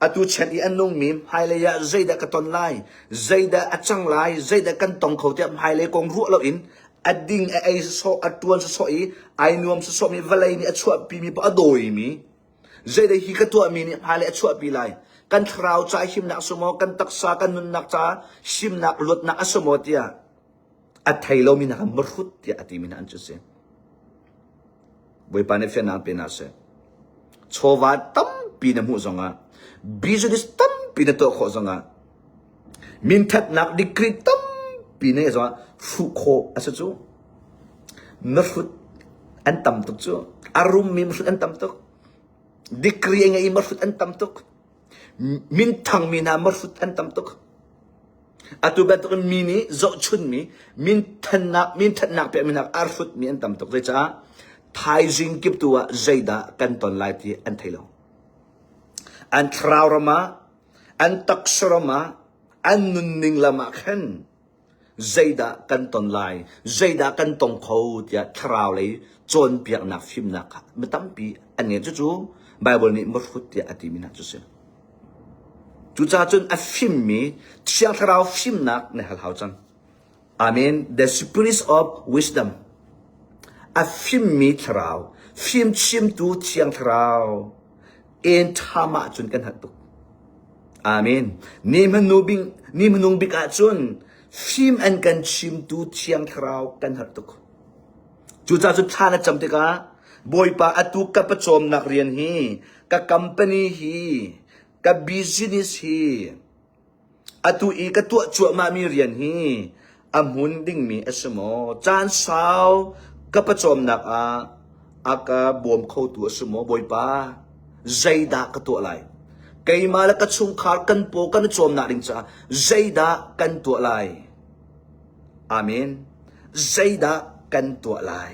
Atu chan i a nungmi hmailei ah zeidah ka ton lai, zeidah a cang lai, zeidah kan tong kho tiah hmailei kong ruah loin a ding a ei sawsawh, a ṭuan sawsawh i ai nuam sawsawhmi vawlei nih a chuahpimi poah a dawimi zeidah hi ka tuahmi nih hmailei a chuahpi lai. Kan thlarau ca himnak a si maw, kan taksa kan nunnak ca himnak luatnak a si maw tiah a thei lomi hna kha mihrut tiah a timi hna an cu si. Bawipa nih fiannak pe hna seh. Chawva tampi na hmuh zongah, business tampi na tuah khawh zongah, minthatnak degree tampi na ngeih zongah hruh khawh a si cu. Mihrut an tam tuk cu. A rummi mihrut an tam tuk. Degree a ngei i mihrut an tam tuk. Minthangmi hna mihrut an tam tuk. Atu bantukin mi nih zohchunmi, minthannak, minthatnak pekmi hna ar hrutmi an tam tuk. Zeicah? Thaizing kip tu ah zeidah kan ton lai ti an thei lo. An thlarau ram ah, an taksa ram ah, an nunning lam ah khan zeidah kan ton lai, zeidah kan tong kho tiah thlarau lei cawnpiaknak fimnak kha mi tampi an ngei. Cucu Bible nih mihrut tiah a timi hna cu si. Cucaah cun a fimmi Thiang Thlarau fimnak na hal hau cang. Amen. The spirit of wisdom. A fimmi thlarau, fimchimtu Thiang Thlarau. En ṭham ah cun kan hat tuk. Amen. Ni hmanu bing, ni hmanung bik ah cun fim an kan chimtu Thiang Thlarau kan herh tuk. Cucaah cu thla na cam tikah Bawipa atu ka pawcawmnak rian hi, ka company hi, ka business hi, atu i ka tuah cuahmahmi rian hi a hmun dingmi a si maw? Caan sau ka pawcawmnak ah a ka bawm khotu a si maw? Bawipa, zeidah ka tuah lai? Keimah le ka chungkhar kan paw kan i cawmnak ding caah zeidah kan tuah lai? Amen. Zeidah kan tuah lai?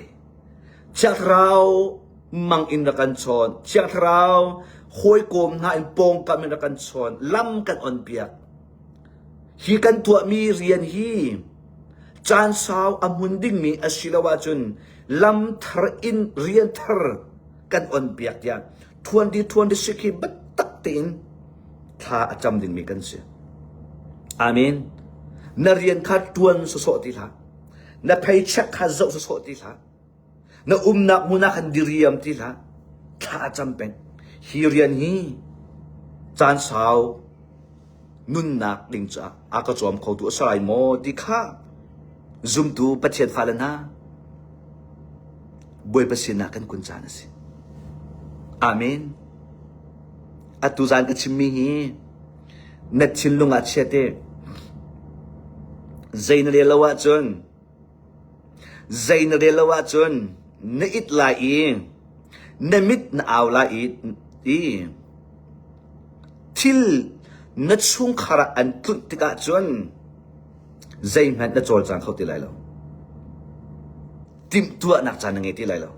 Thiang Thlarau mang in rak kan chawn. Thiang Thlarau hawikom hna in pawngkam in rak kan chawn. Lam kan on piak. Hi kan tuahmi rian hi caan sau a hmun dingmi a si lo ahcun lam thar in rian thar kan on piak tiah 2026 hi biatak tein thla a cam dingmi kan si. Amen. Na rian kha ṭuan sawsawh ti hlah. Na paycheck kha zoh sawsawh ti hlah. Na umnak hmun ah khan diriam ti hlah. Thla a cam peng. Hi rian hi caan sau. nunnak ding caah a ka cawm khotu a si lai maw ti kha zumtu Pathian fale hna Bawipa sinah kan kun caan a si. Amen. Atu zan ka chimmi hi na thinlung ah chia te zei na rel lo ahcun zei na rel lo ahcun na it lai i na mit na au lai i i thil na chungkhar ah an tlunh tikah cun zeihmanh na cawlcang kho ti lai lo. Timhtuahnak caan na ngei ti lai lo.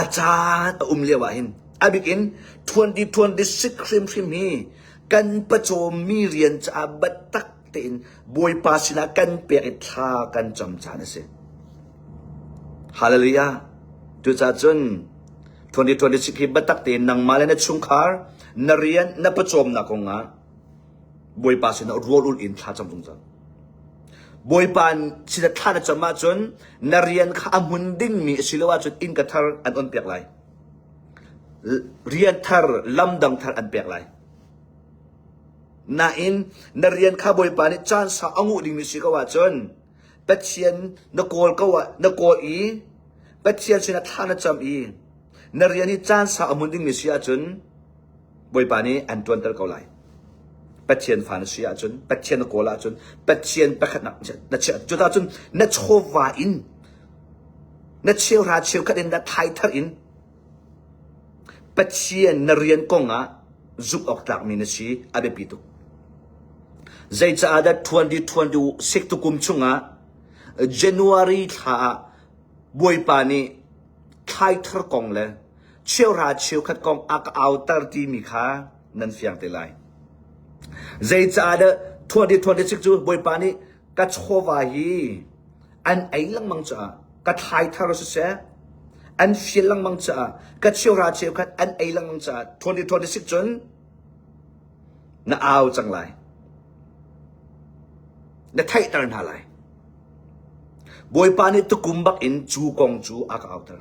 A caan a um lio ah hin a bik in 2026 hrimhrim hi kan pawcawmmi rian caah biatak tein Bawipa sinah kan pek i thla kan cam caan a si. Hallelujah. Cucaah cun 2026 hi biatak tein nangmah le na chungkhar, na rian, na pawcawmnak kongah Bawipa sinah rawl ulh in thla cam zungzal. Bawipa sinah thla na cam ahcun na rian kha a hmun dingmi a si lo ahcun innka thar an on piak lai. Rian thar, lamdang thar an pek lai. Nain na rian kha Bawipa nih caan sau a nguh dingmi si ko ahcun Pathian na kawl ko ah na kawl i Pathian sinah thla na cam i na rian hi caan sau a hmun dingmi si ahcun Bawipa nih an ṭuanter ko lai. Pathian fa na si ahcun, Pathian na kawl ahcun, Pathian pakhatnak na chiah. Cucaah cun na chawva in, na cheuhra cheukhat in, na thaithar in, Pathian na rian kong ah zumh awk tlakmi na si a biapi tuk. Zeicaah dah 2026 tukum chungah January thla ah Bawipa nih thlaithar kong le cheuhra cheukhat kong a ka auter timi kha nan fiang te lai. Zeicaah dah 2026 cu Bawipa nih ka chawva hi an ei lengmang caah ka thlaithar siseh an fial lengmang caah ka cheuhra cheukhat an ei lengmang caah 2026 cun na au cang lai. Na theihter hna lai. Bawipa nih tukum bak in cu kong cu a ka auter.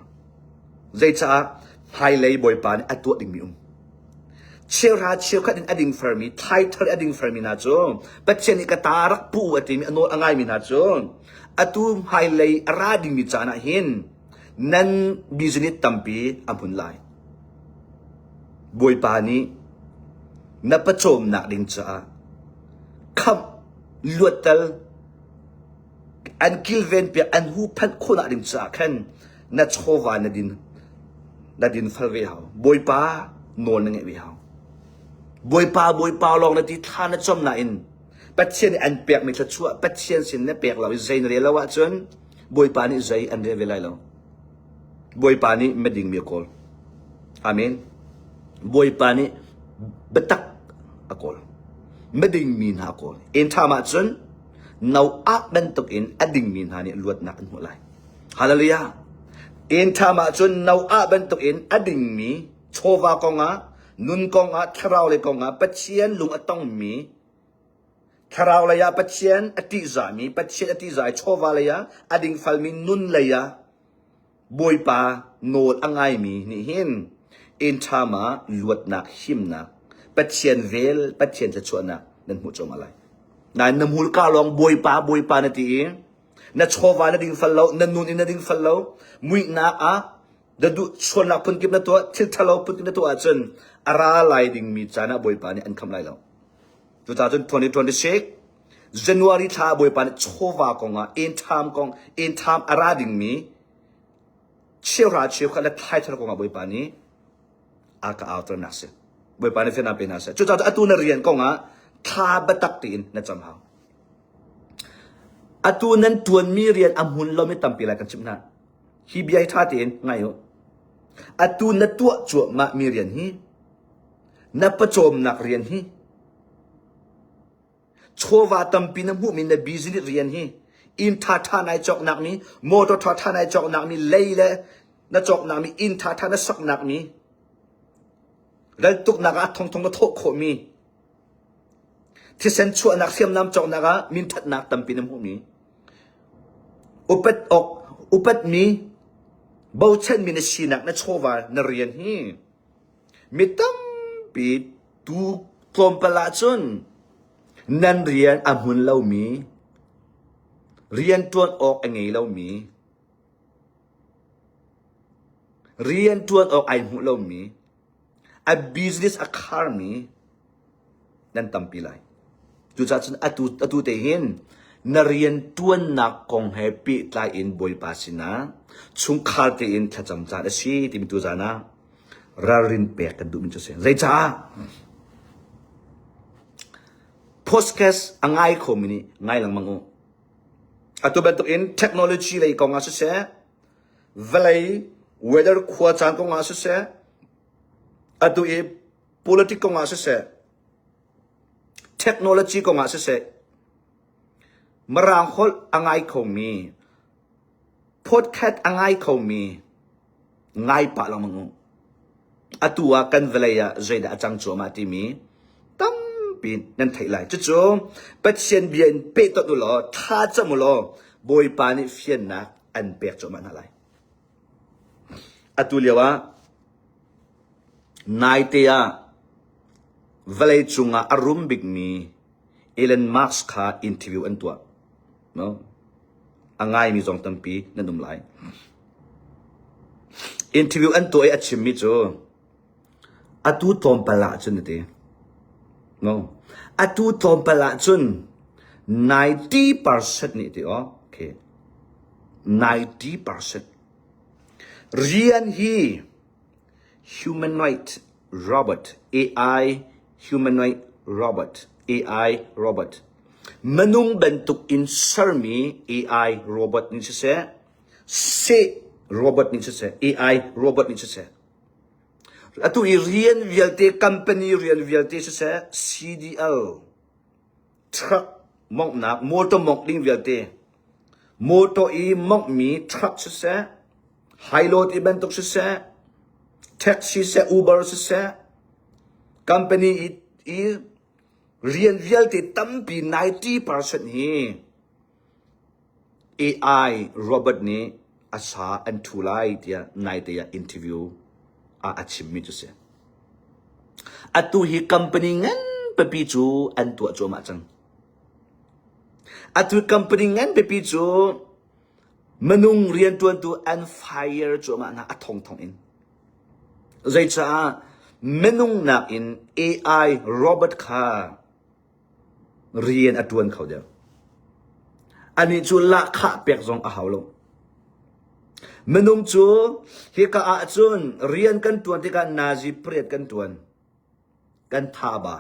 Zeicah hmailei Bawipa nih a tuah dingmi um. Cheuhra cheukhat in a dingfermi, thaithar a dingfermi hna cu Pathian nih ka ta rak pu a timi a nawl a ngaimi hna cu atu hmailei a ra dingmi caan ah hin nan business tampi a hmun lai. Bawipa nih na pawcawmnak ding caah khamh luattal an kilven piak an huhphenh khawhnak ding caah khan na chawva na din na din fal ve hau bawipa nawl na ngeih ve hau bawipa bawipa lawng na ti thla na cam nain pathian nih an pekmi thluachuah pathian sin na pek lo i zei na rel lo ahcun bawipa nih zei an rel ve lai lo bawipa nih miding mi a kawl amen bawipa nih biatak a kawl miding mi hna a kawl in ṭham ahcun Noah bantukin a dingmi hna nih luatnak an hmuh lai. Hallelujah. Inn ṭham ahcun Noah bantukin a dingmi chawva kongah, nun kongah, thlarau lei kongah Pathian lung a tongmi, thlarau lei ah Pathian a ṭihzahmi, Pathian a ṭihzah i chawva lei ah a dingfalmi nun lei ah Bawipa nawl a ngaimi nih hin inn ṭham ah luatnak, himnak, Pathian vel, Pathian thluachuahnak nan hmuh cuahmah lai. Nain na hmurka lawng Bawipa, Bawipa na ti i na chawva na ding fal lo, na nun in na ding fal lo, muihnak ah na duh sualnak phunkip na tuah, thil ṭhalo phunkip na tuah ahcun a ra lai dingmi caan ah Bawipa nih an khamh lai lo. Cucaah cun 2026 January thla ah Bawipa nih chawva kongah inn ṭham kong inn ṭham a ra dingmi cheuhra cheukhat le thlaithar kongah Bawipa nih a ka auternak si. Bawipa nih fiannak pe hna seh. Cucaah atu na rian kongah thla biatak tein na cam hau. Atu nan ṭuanmi rian a hmun lomi tampi lai kan chimh hna. Hi bia hi ṭha tein ngai u. Atu na tuah cuahmahmi rian hi na pawcawmnak rian hi Chawva tampi na hmuhmi na business rian hi inn ṭhaṭha nai cawknak mi, motor ṭhaṭha nai cawknak mi, lei le na cawknak mi, inn ṭhaṭha na saknak mi, raltuknak ah thongthong na thawh khawhmi, thisen chuahnak hriamnam cawknak ah minṭhatnak tampi na hmuhmi, upat awk upatmi, bochanmi na sinak na chawva na rian hi mi tampi tu tlawmpal ahcun. Nan rian a hmun lomi, rian ṭuan awk a ngei lomi, rian ṭuan awk ai hmuh lomi, a business a kharmi nan tampi lai. Cucaah cun atu, atu te hin na rian ṭuannak kong he pehtlai in Bawipa sinah chungkhar tein thlacam caan a si timi tuzaan ah ralrin pek kan duhmi cu a si. Zeicah? Podcast a ngai khomi nih ngai lengmang u. Atu bantuk in technology lei kong ah siseh, vawlei weather khua caan kong ah siseh, atu i politic kong ah siseh, technology kong ah siseh, Mirang holh a ngai khomi, podcast a ngai khomi ngai pah lengmang u. Atu ah kan vawlei ah zeidah a cang cuahmah timi tampi nan theih lai. Cucu Pathian bia in pehtonh u law thla cam u law Bawipa nih fiannak an pek cuahmah hna lai. Atu lio ah naite ah vawlei cungah a rum bikmi Elon Musk kha interview an tuah. No? A ngaimi zong tampi nan um lai. Interview an tuah i a chimmi cu atu tlawmpal ah cun a ti. No. Atu tlawmpal ah cun 90% nih ti aw. Okay. 90% rian hi humanoid robot AI humanoid robot AI robot minung bantuk in sermi AI robot nih siseh seh robot nih siseh AI robot nih siseh atu i rian vialte company rian vialte siseh CDL truck monghnak motor mongh ding vialte motor i monghmi truck siseh high load i bantuk siseh taxi siseh uber siseh company i, i rian vialte tampi 90% hi AI robot nih a sa an ṭhu lai tiah naite ah interview ah a chimmi cu si. Atu hi company ngan pipi cu an tuah cuahmah cang. Atu company ngan pipi cu minung rianṭuantu an fire cuahmah hna a thongthong in. Zeicah minung nakin AI robot kha rian a ṭuan kho deuh. Anih cu lahkhah pek zong a hau lo. Minung cu hika ah cun rian kan ṭuan tikah nazi pariat kan ṭuan. Kan tha ba.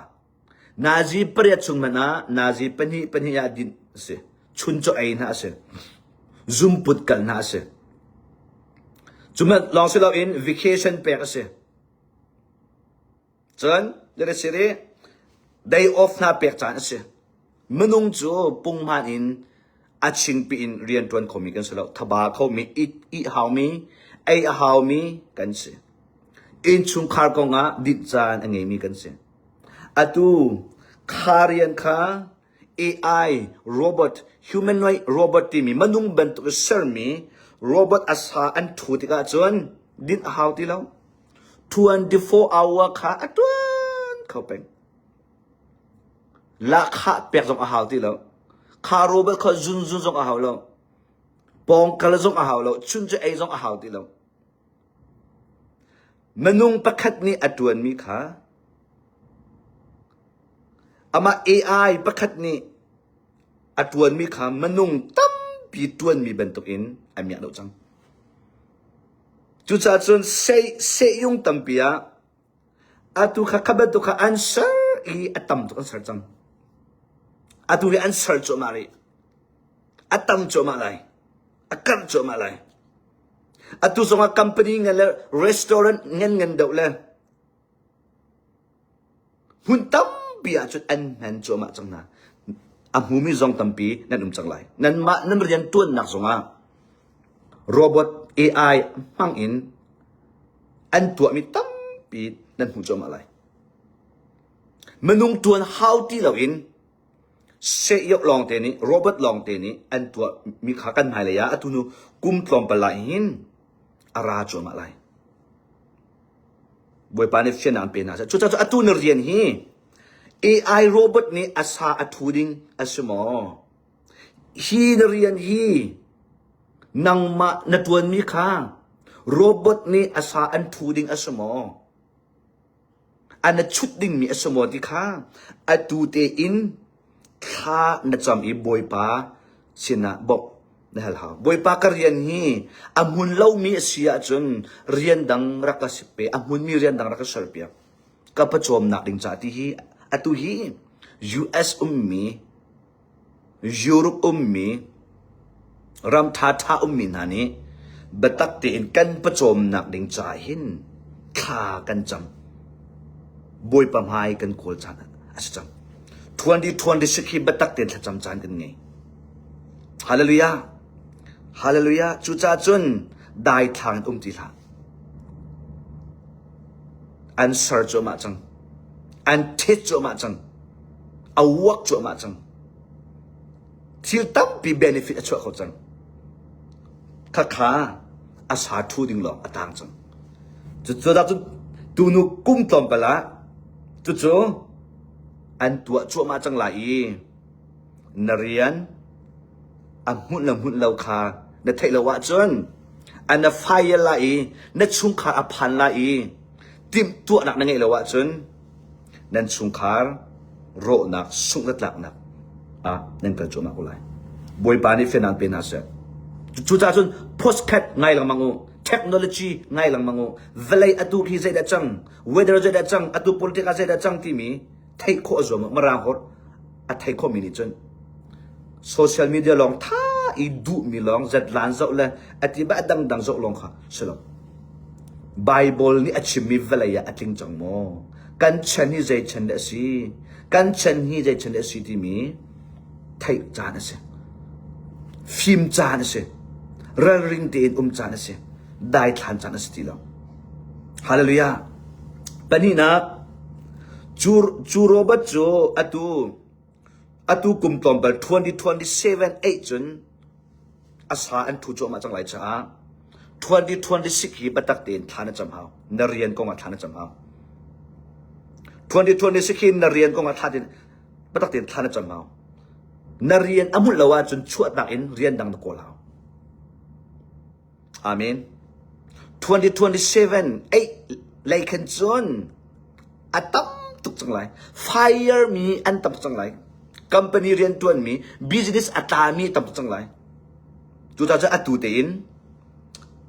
Nazi pariat chung hmanh ah nazi pahnih pahnih ah dinh a si. Chuncaw ei hna a si. Zumput kal hna a si. Cu lawng si loin vacation pek a si. Cun siri day off hna pek caan a si. Minung cu punghman in a chingpi in rian ṭuan khomi kan si lo. Thaba khomi, ih haumi, ei a haumi kan si. Innchungkhar kongah dinh caan a ngeimi kan si. Atu kha rian kha AI robot, humanoid robot timi minung bantuk i sermi robot a sa an ṭhu tikah cun dinh a hau ti lo. 24 hour kha a ṭuan kho peng. Lahkhah pek zong a hau ti lo. Kha robot kha zunzun zong a hau lo. Pawngkal zong a hau lo. Chun cu ei zong a hau ti lo. Minung pakhat nih a ṭuanmi kha amah AI pakhat nih a ṭuanmi kha minung tampi ṭuanmi bantukin a miak deuh cang. Cucaah cun sehyung tampi ah atu kha kha bantuk kha an ser i a tam tuk an ser cang. Atu hi an ser cuahmah rih. A tam cuahmah lai. A karh cuahmah lai. Atu zongah company ngan le restaurant ngan ngan deuh le Hmun tampi ahcun an hman cuahmah cang hna. A hmumi zong tampi nan um cang lai. Nanmah nan rian ṭuannak zongah robot AI hmang in an tuahmi tampi nan hmuh cuahmah lai. Minung ṭuan hau ti loin sehyoh lawngte nih robot lawngte nih an tuahmi kha kan hmailei ah atu nu kum tlawmpal ah hin a ra cuahmah lai. Bawipa nih fiannak an pe hna. Cucaah atu na rian hi AI robot nih a sa a ṭhu ding a si maw? Hi na rian hi nangmah na ṭuanmi kha robot nih a sa an ṭhu ding a si maw? An na chut dingmi a si maw ti kha atu tein thla na cam i Bawipa sinah bawmh na hal hau. Bawipa ka rian hi a hmun lomi a si ahcun rian dang rak ka si pe, a hmunmi rian dang rak ka serpiak. Ka pawcawmnak ding ca ti hi atu hi US ummi Europe ummi ram ṭhaṭha ummi hna nih biatak tein kan pawcawmnak ding ca hin thla kan cam. Bawipa hmai kan kawl caan a si cang. 2026 hi biatak tein thlacam caan kan ngei. Hallelujah. Hallelujah. Cucaah cun daithlang in um ti hlah. An ser cuahmah cang. An thet cuahmah cang. A uak cuahmah cang. Thil tampi benefit a chuah kho cang. Khakha a sa thu ding lawng a tang cang. Cucu dah cu tunu kum tlawmpal ah cucu an tuah cuahmah cang lai i na rian a hmunh le hmunh lo kha na theih lo ahcun a na fire lai i na chungkhar a phan lai i timhtuahnak na ngeih lo ahcun nan chungkhar rawhnak sungh le tlaknak ah nan kal cuahmah ko lai. Bawipa nih fianang pe hna seh. Cucaah cun postcard ngai lengmang u, technology ngai lengmang u, vawlei atu khi zeidah cang, weather zeidah cang, atu politics ah zeidah cang timi theih khawh a zuam Mirang holh a thei khawhmi nih cun social media lawng tha i duhmi lawng zatlan zoh le a ti ba dangdang zoh lawng kha si lo. Bible nih a chimmi vawlei ah a tling cang maw? Kan chan hi zei chan dah a si? Kan chan hi zei chan dah a si timi theih caan a si. Fim caan a si. Ralring tein um caan a si. Daithlan caan a si ti lo. Hallelujah. Pahnihnak, cu, cu robot cu atu atu kum tlawmpal 2027 8 cun a sa an thu cuahmah cang lai caah 2026 hi biatak tein thla na cam hau. Na rian kong ah thla na cam hau. 2026 hi na rian kong ah thla tein biatak tein thla na cam hau. Na rian a hmuh lo ahcun chuahtak in rian dang na kawl hau. Amen. 2027 8 lei khan cun a tam tuk cang lai. Fire mi an tam tuk cang lai. Company rian tuan mi, business a tla mi tam tuk cang lai. Cucaah cun atu tein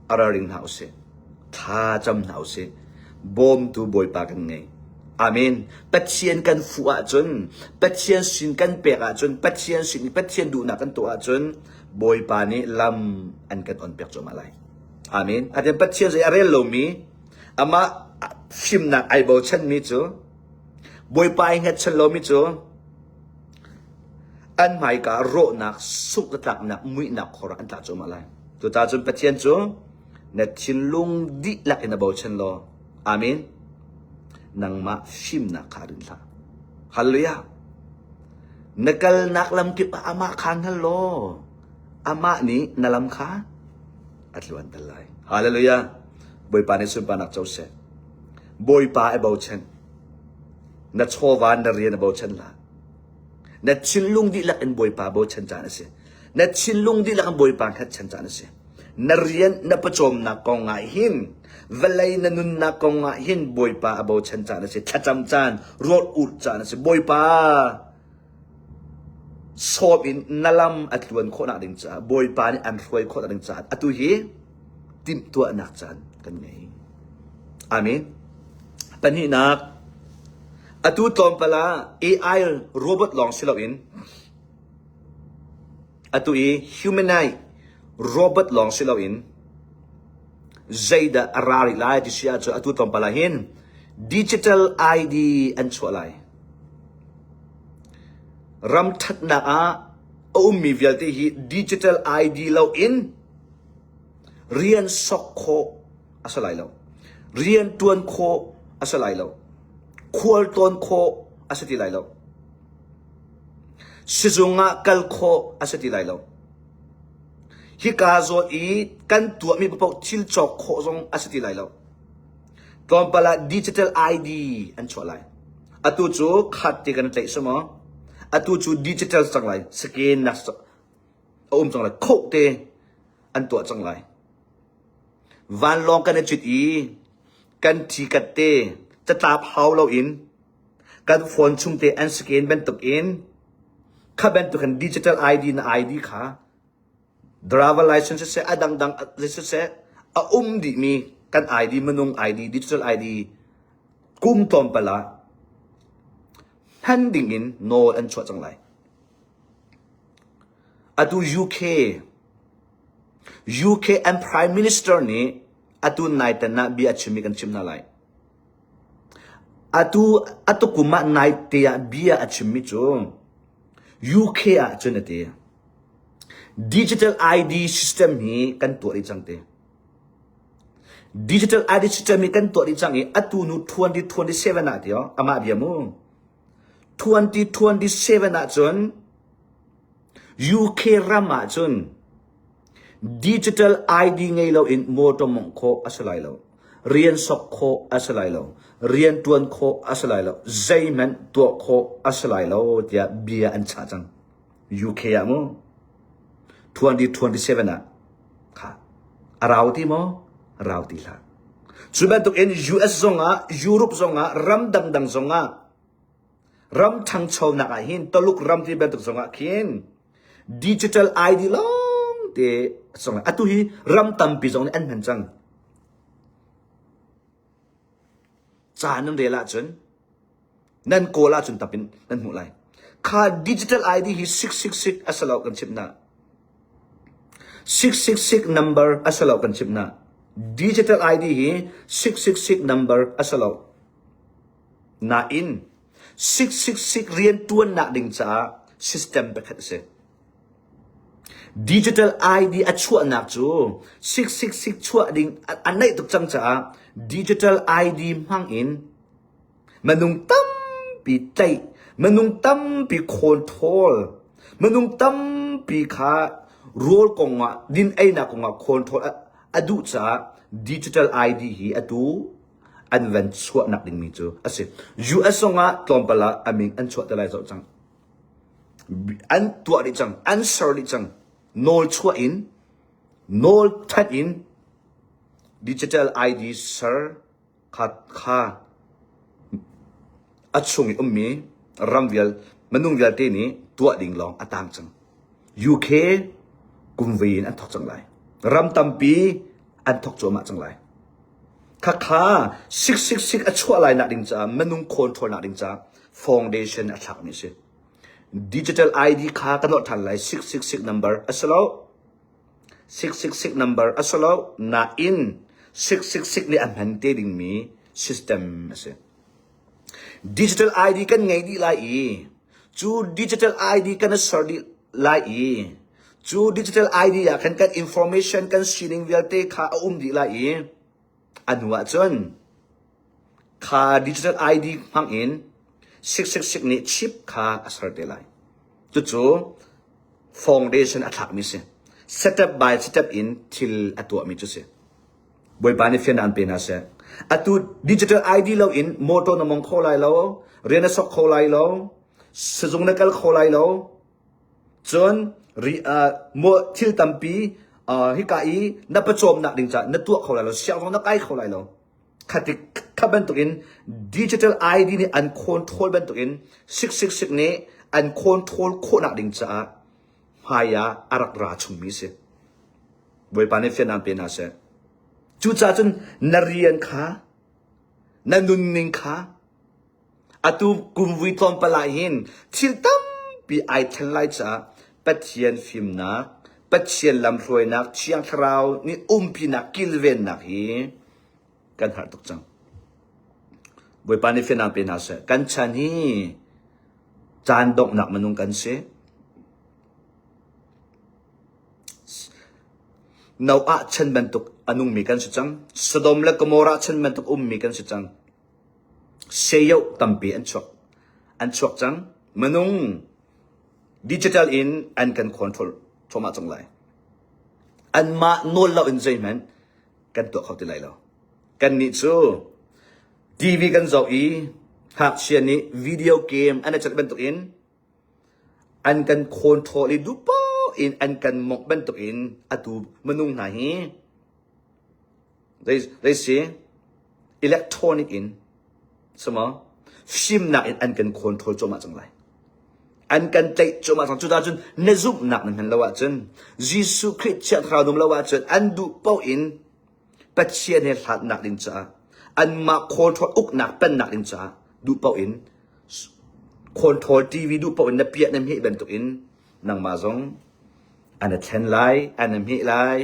a ralring hna usih. Thla cam hna usih. Bawmtu Bawipa kan ngei. Amen. Pathian kan fuh ahcun, Pathian sin kan pek ahcun, Pathian sin i Pathian duhnak kan tuah ahcun, Bawipa nih lam an kan on piak cuahmah lai. Amen. Atin Pathian zei a rel lomi, amah fimnak ai bochanmi cu, Bawipa ai hngatchan lomi cu, an hmaika rawhnak, sungh tlaknak, muihnak khor ah an tla cuahmah lai. Cucaah cun Pathian cu na thinlung dihlak in a bochan law, Amen. Nangmah fimnak kha rin hlah. Hallelujah. Na kalnak lamkip ah amah kha hngal law, amah nih na lam kha a tluanter lai. Hallelujah. Bawipa nih sunparnak co seh. Bawipa a bochan. Na chawva na rian a bochan hlah. Na thinlung dihlak in Bawipa bochan caan a si. Na thinlung dihlak in Bawipa hngatchan caan a si. Na rian na pawcawmnak kong ah hin vawlei na nunnak kong ah hin Bawipa a bochan caan a si. Thlacam caan, rawl urh caan a si. Bawipa sawm in na lam a tluan khawhnak ding caah Bawipa nih an hruai khawhnak ding caah atu hi timhtuahnak caan kan ngei. Amen. Pahnihnak, atu tlawmpal ah AI robot lawng si loin Atu i humanoid robot lawng si loin zeidah a ra rih lai ti si ahcun atu tlawmpal ah hin digital ID an chuah lai. Ram ṭhatnak ah a ummi vialte hi digital ID loin rian sok khawh a si lai lo. Rian ṭuan khawh a si lai lo. Khual tlawn khawh a si ti lai lo. Sizung ah kal khawh a si ti lai lo. Hika zawn i kan tuahmi paoh thil cawk khawh zong a si ti lai lo. Tlawmpal ah digital ID an chuah lai. Atu cu khat ti kan tlaih si maw? Atu cu digital cang lai. Scan nak a um cang lai. Khoh te an tuah cang lai. Vanlawng kan i cit i kan thi kat te catlap hau loin kan phone chung te an scan bantuk in kha bantuk in digital ID na ID kha driver license siseh a dangdang siseh a um dihmi kan ID minung ID digital ID kum tlawmpal ah hman ding in nawl an chuah cang lai. Atu UK UK an Prime Minister nih atu naitan ah bia a chimmi kan chim hna lai. Atu atukum ah naite ah bia a chimmi cu UK ah cun a ti. Digital ID system hi kan tuah dih cang ti. Digital ID system hi kan tuah dih cang i atu nu 2027 ah ti amah bia mu. 2027 ah cun UK ram ah cun digital ID ngei loin motor mawngh khawh a si lai lo. Rian sok khawh a si lai lo. Rian ṭuan khawh a si lai lo. Zeihmanh tuah khawh a si lai lo tiah bia an chah cang. UK ah mu 2027 ah kha a rau ti maw? Rau ti hlah. Cu bantuk in US zongah, Europe zongah, ram dangdang zongah ram ṭhangchonak ah hin Taluk ram ti bantuk zongah khin digital ID lawng te zong atu hi ram tampi zong nih an hman cang. Ca nan rel ahcun nan kawl ahcun tapin nan hmuh lai. Kha digital ID hi 666 a si lo kan chimh hna. 666 number a si lo kan chimh hna. Digital ID hi 666 number a si lo. Nain 666 rianṭuannak ding caah system pakhat a si. Digital ID a chuahnak cu 666 chuah ding a naih tuk cang caah digital ID hmang in minung tampi tlaih, minung tampi khawnṭhawl, minung tampi kha rawl kongah, din einak kongah khawnṭhawl a duh caah digital ID hi atu an van chuahnak dingmi cu a si. US zongah tlawmpal ah a min an chuah te lai zoh cang. An tuah dih cang, an ser dih cang. Nawl chuah in, nawl thanh in digital ID ser kha kha a chung i ummi ram vial minung vialte nih tuah ding lawng a tang cang. UK kumvei in an thok cang lai. Ram tampi an thok cuahmah cang lai. Khakha 666 a chuah lai nak ding caah minung control nak ding caah foundation a thlakmi a si. Digital ID kha ka nolh ṭhan lai 666 number a si lo. 666 number a si lo nain 666 nih a hman te dingmi system a si. Digital ID kan ngei dih lai i cu digital ID kan i ser dih lai i cu digital ID ah khan kan information kan sining vialte kha a um dih lai i a hnu ah cun kha digital ID hmang in 666 nih chip kha a ser te lai. Cucu foundation a thlakmi si. Step by step in thil a tuahmi cu si. Bawipa nih fian an pe hna seh. Atu digital ID lo in motor na mong kho lai lo, rian na sok kho lai lo, sizung na kal kho lai lo. Cun ri uh, thil tampi uh, hika i na pawcawmnak ding caah na tuah kho lai lo, siang zong na kai kho lai lo. Khati kha bantukin digital ID nih an control bantukin 666 nih an control khawhnak ding caah hmai ah a rak ra chungmi si. Bawipa nih fiannak pe hna seh. Cucaah cun na rian kha, na nunning kha, atu kumvui tlawmpal ah hin thil tampi ai thlen lai caah Pathian fimnak, Pathian lamhruainak, Thiang Thlarau nih umpinak, kilvennak hi kan harh tuk cang. Bawipa nih fiannak pe hna seh. Kan chan hi caan donghnak minung kan si. Noah chan bantuk a nungmi kan si cang. Sodom le Gomorrah chan bantuk ummi kan si cang. Seyoh tampi an chuak. An chuak cang. Minung digital in an kan control thluahmah cang lai. Anmah nawl lo in zeihmanh kan tuah kho ti lai lo. Kannih cu TV kan zoh i Ngakchia nih video game an i celh bantukin an kan control i duh paoh in an kan mawngh bantukin atu minung hna hi zei si electronic in samaw fimnak in an kan control cuahmah cang lai. An kan tlaih cuahmah cang. Cucaah cun na zumhnak na hman lo ahcun Jesuh Khrih Thiang Thlarau na um lo ahcun an duh paoh in Pathian he hlatnak ding caah anmah control uknak pennak ding caah duh paoh in control TV duh paoh in na piah na hmeh bantuk in nangmah zong an i thlen lai an i hmeh lai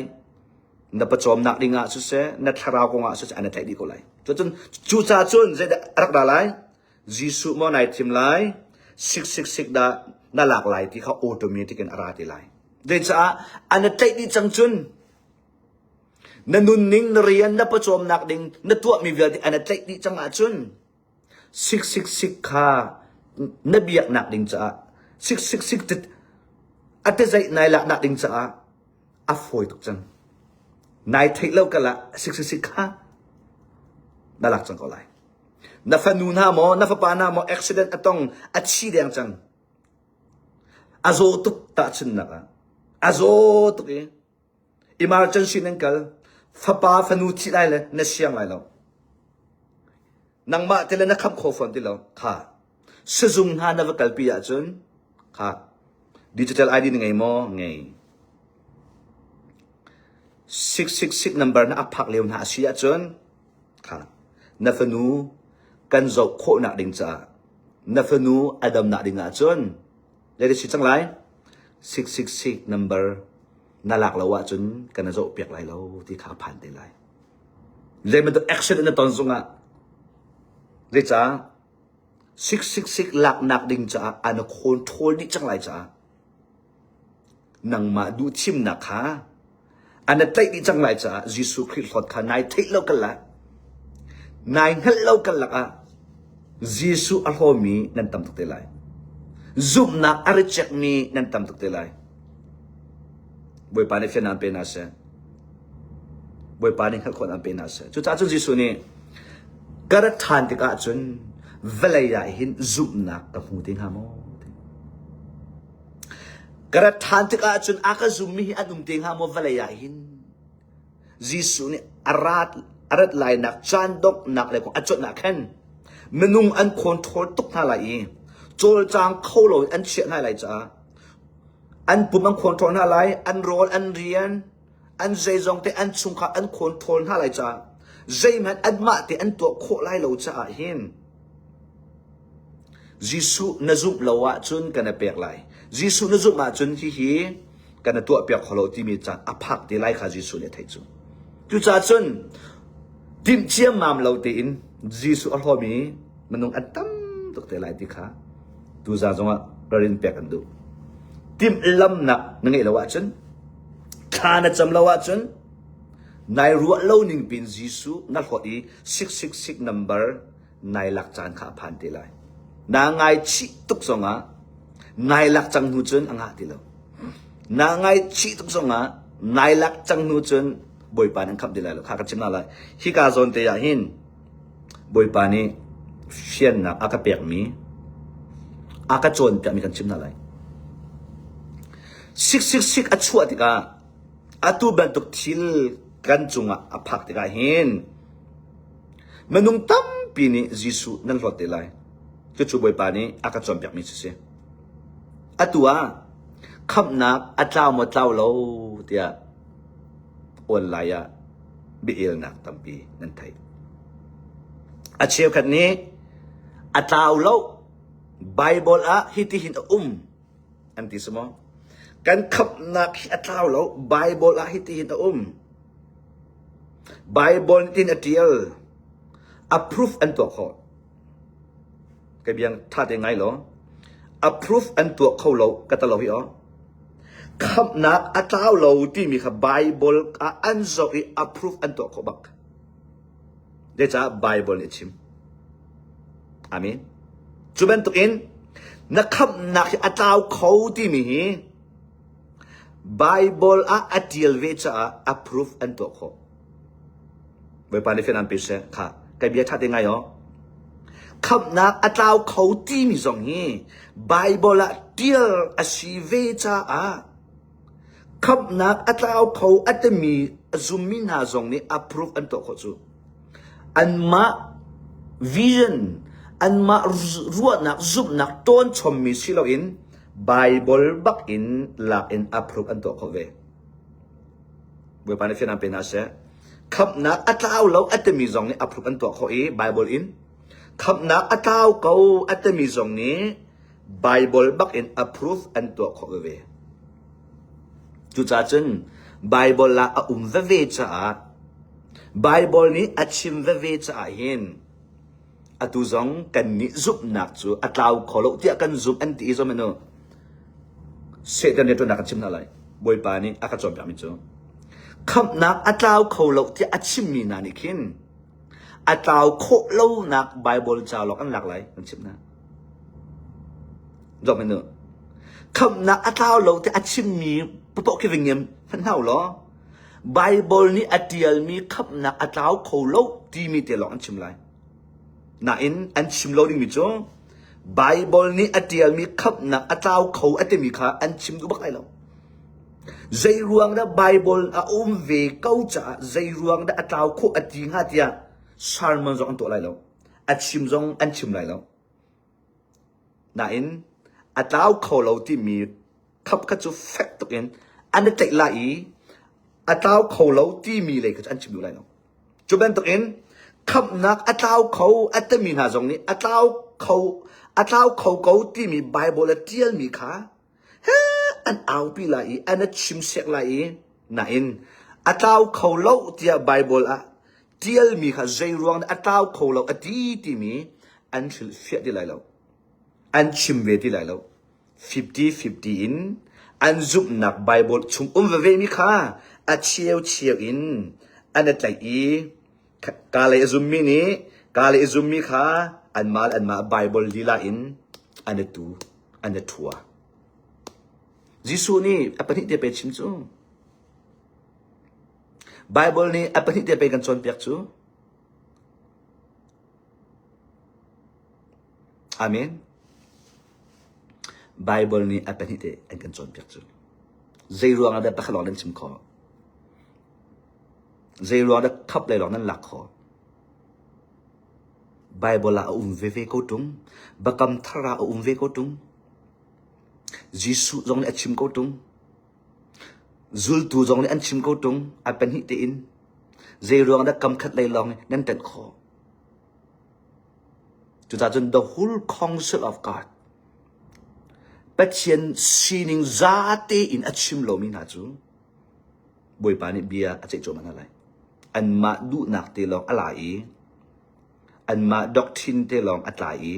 na pawcawmnak ding ah siseh na thlarau kong ah siseh an i tlaih dih ko lai cucun cucaah cun zeidah a rak ra lai Jesuh maw nai thim lai sik sik sik dah na lak lai ti kha automatic in a ra ti lai zeicah an i tlaih dih cang cun Na nunning, na rian, na pawcawmnak ding na tuahmi vialte an i tlaih dih cang ahcun sik sik sik kha na biaknak ding caah sik sik sik a tizaih nai laknak ding caah a fawi tuk cang. Nai theih lo kal ah sik sik sik kha na lak cang ko lai. Na fanu hna maw, na fapa hna maw accident a tong, a thi deng cang. A zaw tuk tahchunnak ah. A zaw tuk i Emergency nan kal. Fapa fanu thih lai le na siang lai lo. Nangmah te le na khamh kho fawn ti lo. Kha. Sizung hna na va kalpi ahcun kha digital ID na ngei maw? Ngei. 666 number na a phak lio hna a si ahcun kha na fanu kan zoh khawhnak ding caah na fanu a damnak ding ahcun Zei si cang lai? 666 number na lak lo ahcun kan na zoh piak lai lo ti kha phan te lai. Zei bantuk action na ton zongah zeicah 666 laknak ding caah an control dih cang lai caah nangmah duh thimnak kha An tlaih dih cang lai caah Jesuh Khrih hlawt kha nai theih lo kal ah nai hngalh lo kal lakah Jesuh a hlawmi nan tam tuk te lai. Zumhnak a reject mi nan tam tuk te lai. Bawipa nih fian an pe hna seh. Bawipa nih hngalh khawh an pe hna seh. Cucaah cun Jesuh nih ka rat ṭhan tikah cun vawlei ah hin zumhnak ka hmu te hnga maw? Ka rat ṭhan tikah cun a ka zummi hi an um te hnga maw vawlei ah hin? Jesuh nih a rat, a rat lainak caan donghnak le kong a cuanh ah khan minung an control tuk hna lai i cawlcang kho lo in an chiah hna lai caah an pum an control hna lai, an rawl, an rian, an zeizong te an chungkhar an control hna lai caah zeihmanh anmah te an tuah khawh lai lo caah hin Jesuh na zumh lo ahcun kan i pek lai. Jesuh na zumh ahcun hihi kan i tuahpiak kho lo timi caan a phak te lai kha Jesuh nih a theih cu. Cucaah cun timh ciammam lo tein Jesuh a hlawmi minung an tam tuk te lai ti kha tuzaan zongah ralrin pek an duh. Timhlamnak na ngeih lo ahcun thla na cam lo ahcun nai ruah lo ning pin Jesuh na hlawt i 666 number nai lak caan kha a phan te lai. Naa ngaichih tuk zongah nai lak cang hnu cun a ngah ti lo. Naa ngaichih tuk zongah nai lak cang hnu cun Bawipa nih an khamh ti lai lo. Kha ka chim hna lai. Hika zawn te ah hin Bawipa nih fiannak a ka pekmi a ka cawnpiakmi kan chim hna lai. Sik sik sik a chuah tikah atu bantuk thil kan cungah a phak tikah hin Minung tampi nih Jesuh nan hlawt te lai. Cucu Bawipa nih a ka cawnpiakmi cu si. Atu ah khamhnak a tlau maw tlau lo tiah online ah bia-elnak tampi nan theih. A cheukhat nih a tlau lo Bible ah hitihin a um an ti si maw? Kan khamhnak hi a tlau lo Bible ah hitihin a um. Bible nih tin a ṭial. Approve an tuah khawh. Ka biang ṭha te ngai law. Approve an tuah kho lo ka ta lo hi aw. Khamhnak a tlau lo timi kha Bible ah an zoh i approve an tuah khawh bak. Zeicah Bible nih a chim. Amen. Cu bantukin na khamhnak hi a tlau kho timi hi Baibal ah a ṭial ve caah approve an tuah khawh. Bawipa nih fian an pe seh. Kha, kai bia ṭha te ngai aw. Khamhnak a tlau kho timi zong hi Baibal ah ṭial a si ve caah khamhnak a tlau kho a timi a zummi hna zong nih approve an tuah khawh cu. Anmah vision, anmah ruahnak, zumhnak ṭawnchommi si loin Baibal bak in lak in approve an tuah khawh ve. Bawipa nih fianang pe hna seh. Khamhnak a tlau lo a timi zong nih approve an tuah khawh i Baibal in khamhnak a tlau ko a timi zong nih Baibal bak in approve an tuah khawh veve. Cucaah cun Baibal ah a um veve caah Baibal nih a chim veve caah hin atu zong kannih zumhnak cu a tlau kho lo tiah kan zumh an ti i zong anu Satan rianṭuannak kan chim hna lai. Bawipa nih a ka cawnpiakmi cu khamhnak a tlau kho lo tiah a chimmi hna nih khin a tlau khawh lonak Baibal ca lawng an lak lai kan chimh hna. Zong anu khamhnak a tlau lo tiah a chimmi papoh khi va ngiam hmanh hna u law Baibal nih a ṭialmi khamhnak a tlau kho lo timi te lawng an chim lai. Nain an chim lo dingmi cu Baibal nih a ṭialmi khamhnak a tlau kho a timi kha an chim duh bak lai lo. Zei ruang dah Baibal a um ve ko caah zei ruang dah a tlau khawh a ti hnga tiah sermon zong an tuah lai lo. A chim zong an chim lai lo. Nain a tlau kho lo timi khap kha cu fek tuk in an i tlaih lai i a tlau kho lo timi lei kha cu an chim duh lai lo. Cu bantukin khamhnak a tlau kho a timi hna zong nih a tlau kho a tlau kho ko timi Baibal a ṭialmi kha an aupi lai i an a chim sek lai i nain a tlau kho lo tiah Baibal ah ṭialmi kha zei ruang dah a tlau kho lo a ti timi an hrilhfiah ti lai lo. An chim ve ti lai lo. 50-50 in an zumhnak Baibal chung um veve mi kha a cheu-cheu in an i tlaih i ka lei a zummi nih ka lei a zummi kha anmah le anmah Baibal lila in an i tu, an i ṭhua. Jesuh nih a pahnih te pe chim cu. Baibal nih a pahnih te pe kan cawnpiak cu. Amen. Baibal nih a pahnih te an kan cawnpiak cu. Zei ruang ah dah pakhat lawng nan chim khawh? Zei ruang dah khap lei lawng nan lak khawh? Baibal ah a um veve ko ṭung. Biakam thar ah a um ve ko ṭung. Jesuh zong nih a chim ko ṭung. Zultu zong nih an chim ko ṭung. A pahnih tein. Zei ruang dah kam khat lei lawng nan ṭanh khawh? Cucaah cun the whole counsel of God Pathian sining zate in a chim lomi hna cu Bawipa nih bia a ceih cuahmah hna lai. Anmah duhnak te lawng a la i anmah doctrine te lawng a tlai i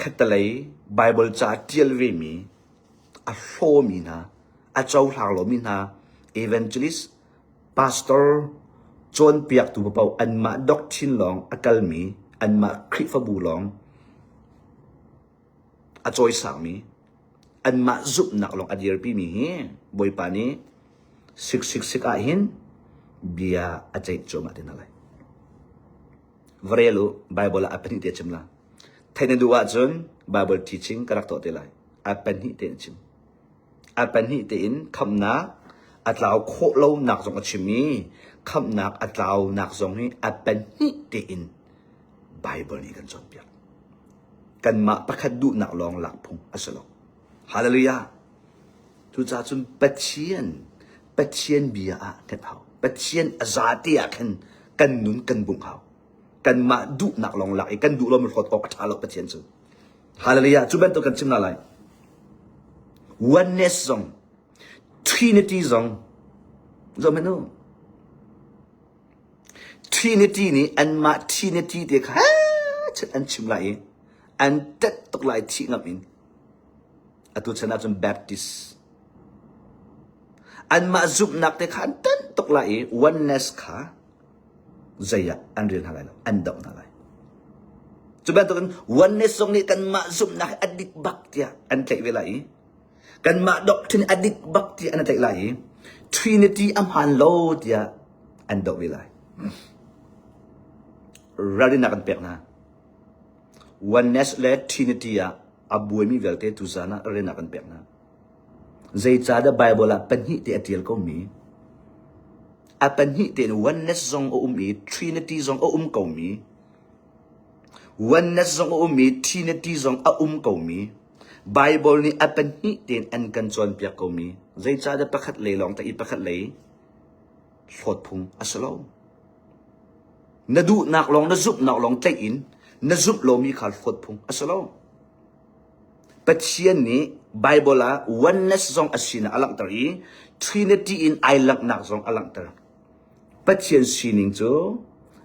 khattelei Bible ca ṭial vemi a hlawmi hna, a cohlang lomi hna evangelist Pastor cawnpiaktu paoh anmah doctrine lawng a kalmi, anmah Khrihfabu lawng a cawisangmi, anmah zumhnak lawng a dirpimi hi Bawipa nih 666 ah hin bia a ceih cuahmah te hna lai. Va rel u, Bible ah a pahnih te a chim la. Theih na duh ahcun Bible teaching ka rak tuah te lai. A pahnih te in chim. A pahnih tein khamhnak a tlau khawh lonak zong a chim i khamhnak a tlaunak zong hi a pahnih tein Baibal nih kan cawnpiak. Kanmah pakhat duhnak lawng lak phung a si lo. Hallelujah! Cucaah cun Pathian, Pathian bia ah kan hau. Pathian a zate ah khan kan nun kan bungh hau. Kanmah duhnak lawng lak i kan duh lomi hlawt awk a ṭha lo Pathian cu. Hallelujah. Cu bantuk kan chim hna lai. Oneness zong, Trinity zong, zoh hmanh u. Trinity nih anmah Trinity te kha an chim lai i an tet tuk lai thih ngam in. Atu chan ahcun Baptist. Anmah zumhnak te kha an tan tuk lai i oneness kha zei ah an rel hna lai lo an doh hna lai cu bantukin oneness zong nih kanmah zumhnak hi a dik bak tiah an tlaih ve lai i kanmah doctrine a dik bak tiah an tlaih lai i trinity a hmaan lo tiah an doh ve lai ralrinnak an pek hna. Oneness le Trinity ah a buaimi vialte tuzan ah rian a kan pek hna. Zeicahdah Baibal ah pahnih te a ṭial komi? A pahnih tein oneness zong a um i Trinity zong a um komi. Oneness zong a um i Trinity zong a um komi. Baibal nih a pahnih tein an kan cawnpiak komi. Zeicahdah pakhat lei lawng tak i pakhat lei hlawt phung a si lo. Na duhnak lawng, na zumhnak lawng tlaih in na zumh lomi kha hlawt phung a si lo. Pathian nih Bible ah oneness zong a sinak a langhter i Trinity in ai langhnak zong a langhter. Pathian sining cu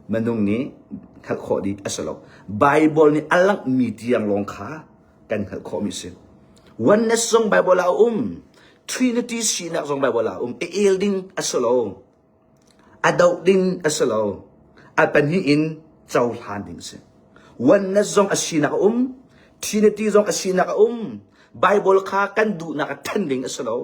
minung nih hngalh khawh dih a si lo. Bible nih a langhmi tiang lawng kha kan hngalh khawhmi a si. Oneness zong Bible ah a um. Trinity sinak zong Bible ah a um. I el ding a si lo. A doh ding a si lo. A pahnih in cohlan ding a si. Oneness zong a sinak a um. Trinity zong a sinak a um. Bible kha kan duhnak a ṭhen ding a si lo.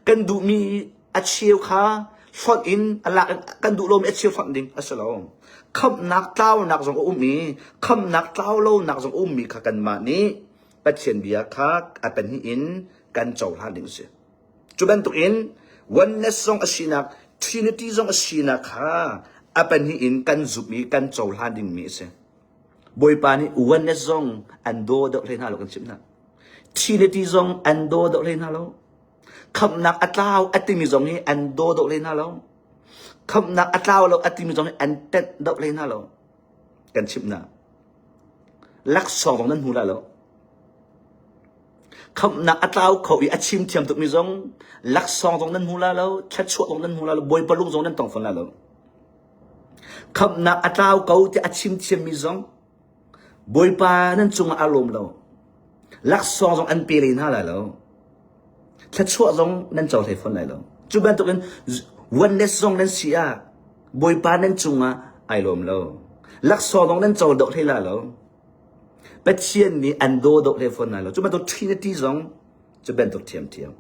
Kan duhmi a cheu kha hlonh in a lak in kan duh lomi a cheu hlonh ding a si lo. Khamhnak tlaunak zong a um i khamhnak tlau lonak zong a ummi kha kanmah nih Pathian bia kha a pahnih in kan cohlan ding a si. Cu bantukin oneness zong a sinak, Trinity zong a sinak kha a pahnih in kan zumh i kan cohlan dingmi a si. Bawipa nih oneness zong an daw deuh hlei hna lo kan chimh hna. Trinity zong an daw deuh hlei hna lo. Khamhnak a tlau a timi zong hi an daw deuh hlei hna lo. Khamhnak a tlau lo a timi zong hi an tenh deuh hlei hna lo. Kan chimh hna. Laksawng zong nan hmu lai lo. Khamhnak a tlau kho i a chim thiam tukmi zong laksawng zong nan hmu la lo, thluachuah zong nan hmu la lo, Bawipa lung zong nan tong fawn la lo. Khamhnak a tlau ko tiah a chim thiammi zong Bawipa nan cungah a lawm lo. Laksawng zong an pe len hna lai lo. Thluachuah zong nan co hlei fawn lai lo. Cu bantukin oneness zong nan si ah Bawipa nan cungah ai lawm lo. Laksawng zong nan co dawh hlei la lo. Pathian nih an daw dawh hlei fawn hna lo. Cu bantuk Trinity zong cu bantuk ṭhiamṭhiam.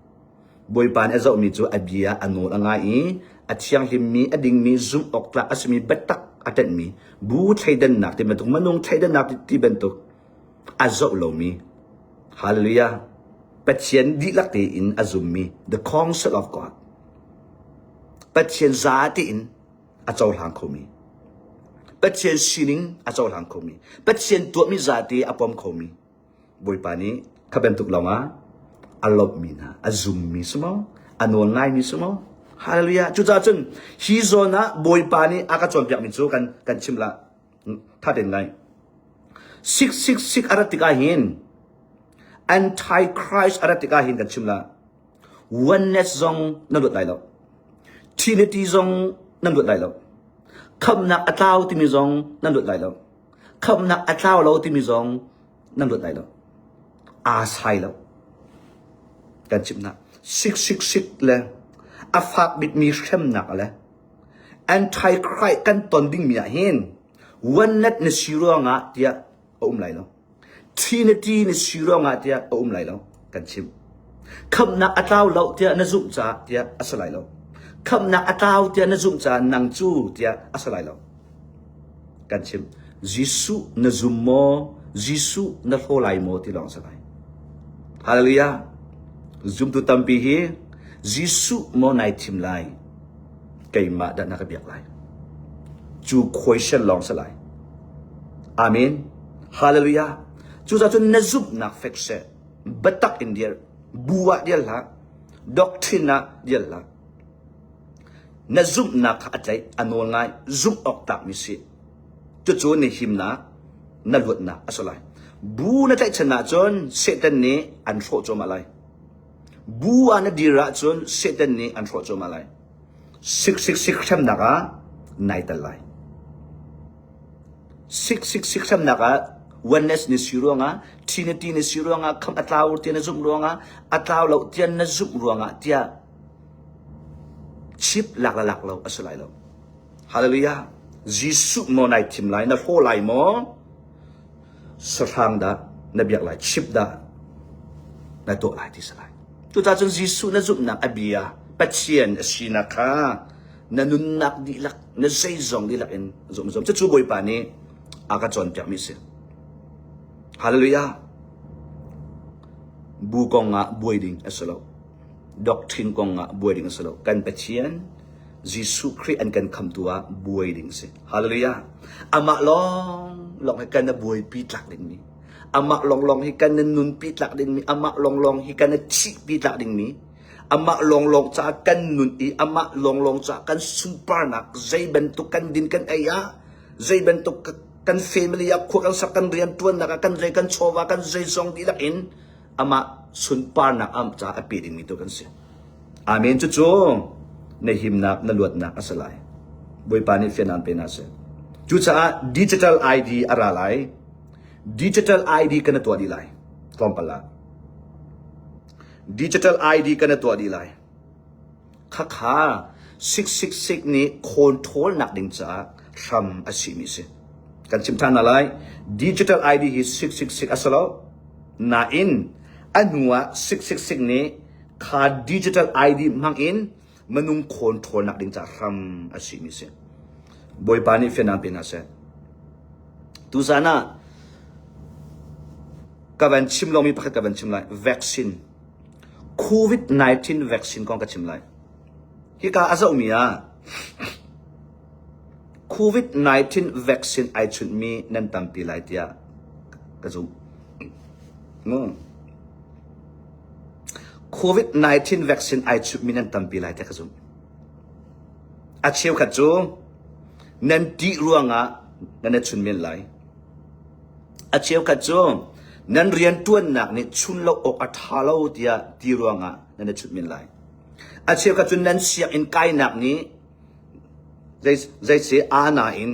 Bawipa nih a zohmi cu a bia a nawl a ngai i a thianghlimmi, a dingmi, zumh awk tlak a simi biatak a ṭanhmi, bu thleidannak ti bantuk, minung thleidannak ti bantuk a zoh lomi. Hallelujah. Pathian dihlak tein a zummi, the counsel of God. Pathian za tein a cohlang khomi Pathian sining a cohlang khomi Pathian tuahmi zate a pom khomi Bawipa nih kha bantuk lawngah a lawmhmi hna a zummi si maw a nawl ngaimi si maw Hallelujah cucaah cun hi zawn ah Bawipa nih a ka cawnpiakmi cu kan kan chim la tha tein ngai 666 a rat tikah hin antichrist a rat tikah hin kan chim la Oneness zong nan ruat lai lo. Trinity zong nan ruat lai lo. Khamhnak a tlau timi zong nan ruat lai lo. Khamhnak a tlau lo timi zong nan ruat lai lo. Aa sai lo. Kan chimh hna. Sik sik sik le a fak bikmi hremnak le antichrist kan ton dingmi ah hin oneness na si ruangah tiah a um lai lo. Trinity na si ruangah tiah a um lai lo kan chim. Khamhnak a tlau lo tiah na zumh caah tiah a si lai lo. Khamhnak a tlau tiah na zumh caah nang cu tiah a si lai lo. Kan chim. Jesuh na zum maw? Jesuh na hlaw lai maw ti lawng a si lai. Hallelujah. Zumtu tampi hi Jesuh maw nai thim lai? Keimah dah na ka biak lai? Cu question lawng si lai. Amen. Hallelujah. Cucaah cun na zumhnak fek seh. Biatak in dir. Bu ah dir hlah. Doctrine ah dir hlah. Na zumhnak kha a tlaih, a nawl ngai, zumh awk tlakmi si. Cucu na himnak, na luatnak a si lai. Bu na tlaihchan ahcun Satan nih an hrawh cuahmah lai. Bu ah na dir ahcun Satan nih an hrawh cuahmah lai. Sik sik sik hremnak ah nai tel lai. Sik sik sik hremnak ah oneness ni si ruangah, Trinity ni si ruangah, khamh a tlau tiah na zumh ruangah, a tlau lo tiah na zumh ruangah tiah chip lak le lak lo a si lai lo. Hallelujah. Jesuh maw nai thim lai, na hlaw lai maw? Sahrang dah na biak lai, chip dah na tuah lai ti si lai. Cucaah cun Jesuh na zumhnak a bia Pathian a sinak kha na nunnak dihlak, na zeizong dihlak in zum zum. Cucu Bawipa nih a ka cawnpiakmi a si. Hallelujah. Bu kong ah buai ding a si lo. Doctrine kong ah buai ding a si lo. Kan Pathian Jesuh Khrih an kan khamtu ah buai ding a si. Hallelujah. Amah lawng lawng hi kan buaipi tlak ding mi. Amah lawng lawng hi kan nunpi tlak ding mi. Amah lawng lawng hi kan thihpi tlak ding mi. Amah lawnglawng caah kan nun i amah lawnglawng caah kan sunparnak zei bantuk kan din kan ei ah zei bantuk kan family ah khua kan sak kan riantuannak ah kan zei kan chawva kan zeizong dihlak in amah sunparnak am caah a pe dingmi tu kan si. Amen. Cucu na himnak na luatnak a si lai. Bawipa nih fian pe hna seh. Cucaah digital ID a ra lai. Digital ID kan tuah dih lai. Tlawmpal ah. Digital ID kan i tuah dih lai. Khakha 666 nih control nak ding caah hram a simi si. Kan chim than hna lai. Digital ID hi 666 a si lo. Nain a hnu ah 666 nih kha digital ID hmang in minung control nak ding caah hram a simi si. Bawipa nih fianang pe hna seh. Tuzan ah ka van chim lomi pakhat ka van chim lai. Vaccine. COVID-19 vaccine kong ka chim lai. Hika a zohmi ah COVID-19 vaccine ai chunhmi nan tampi lai tiah ka zumh. Mm. COVID-19 vaccine ai chunhmi nan tampi lai tiah ka zumh. A cheukhat cu nan ṭih ruangah nan i chun men lai. A cheukhat cu nan rianṭuannak nih chun lo awk a ṭha lo tiah ti ruangah nan i chut men lai. A cheukhat cu nan sianginn kainak nih zei aana in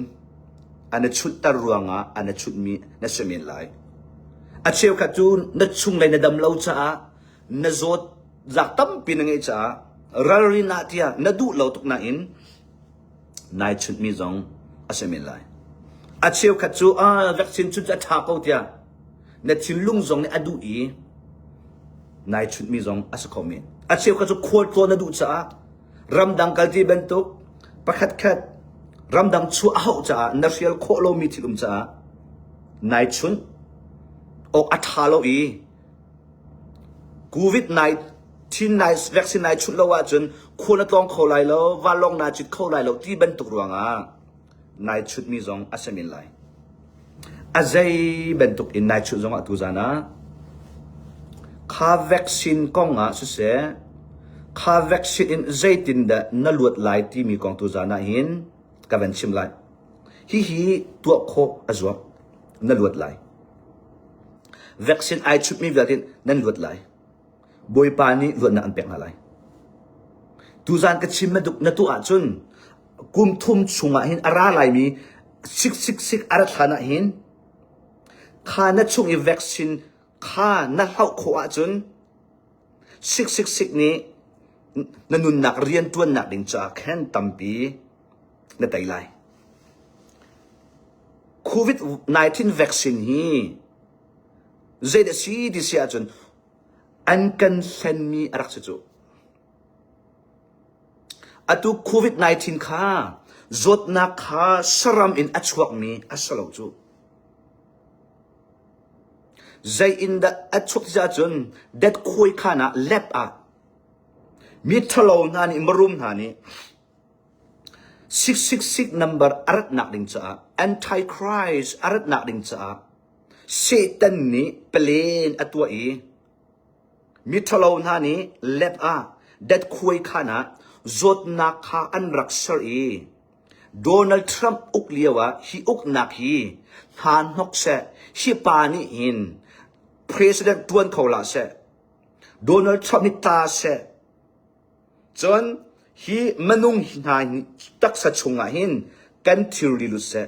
an i chunhter ruangah an i chunhmi na si men lai. A cheukhat cu na chunglei na dam lo caah na zawt zak tampi na ngeih caah ralrin ah tiah na duh lo tuk nain nai chunhmi zong a si men lai. A cheukhat cu ah vaccine chunh cu a ṭha ko tiah na thinlung zong nih a duh i nai chunhmi zong a si kho men. A cheukhat cu khualtlawn na duh caah ramdang kal ti bantuk pakhatkhat ramdang chuah a hauh caah na hrial khawh lomi thil um caah nai chunh awk a ṭha lo i COVID-19 vaccine nai chunh lo ahcun khua na tlawng kho lai lo, vanlawng naa cit kho lai lo ti bantuk ruangah nai chunhmi zong a si men lai. A zei bantuk in nai chunh zongah tuzan ah kha vaccine kong ah siseh, kha vaccine in zeitindah na luat lai timi kong tuzan ah hin ka van chim lai. Hihi tuah khawh a zuam. Na luat lai. Vaccine ai chutmi vialte nan luat lai. Bawipa nih luatnak an pek hna lai. Tuzan ka chim na tuah ahcun kum thum chungah hin a ra laimi sik sik sik a rat hlan ah hin kha na chung i vaccine kha na hlauh khawh ahcun sik sik sik nih na nunnak riantuannak ding caah khan tampi na tei lai. COVID-19 vaccine hi zeidah si ti si ahcun an kan hlenmi a rak si cu. Atu COVID-19 kha zawtnak kha saram in a chuakmi a si lo cu. Zei in dah a chuak ti ahcun dat khuai khan ah lab ah mi ṭhalo hna nih marum hna nih 666 number a ratnak ding caah Antichrist a ratnak ding caah Satan nih plan a tuah i miṭhalo hna nih lab ah datkhuai khan ah zawtnak kha an rak ser i Donald Trump uk lio ah hi uknak hi hna hnok seh hi pa nih hin president ṭuan kho hlah seh Donald Trump nih tla seh Cun hi minung hna taksa chungah hin kan thilri lut seh.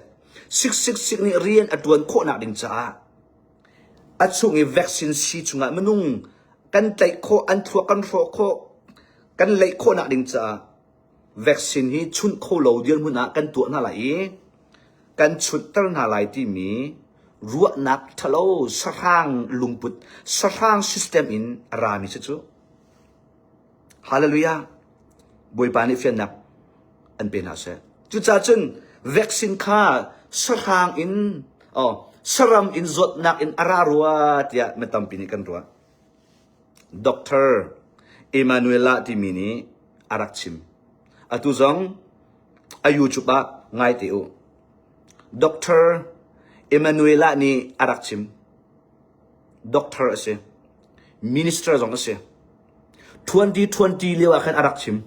666 nih rian a ṭuan khawhnak ding caah a chung i vaccine sii chungah minung kan tlaih khawh, an thluak kan hrawh khawh, kan leih khawhnak ding caah vaccine hi chunh kho lo dirhmun ah kan tuah hna lai i kan chunhter hna lai timi ruahnak ṭhalo sahrang lungput, sahrang system in a rami si cu. Hallelujah. Bawipa nih fiannak an pe hna seh. Cucaah cun vaccine kha sahrang in oh, Saram in zawtnak in a ra rua tiah mi tampi nih kan ruah. Doctor Emanuela timi nih a rak chim. Atu zong a YouTube ah ngai te u. Doctor Emanuela nih a rak chim. Doctor a si. Minister zong a si. 2020 lio ah khan a rak chim.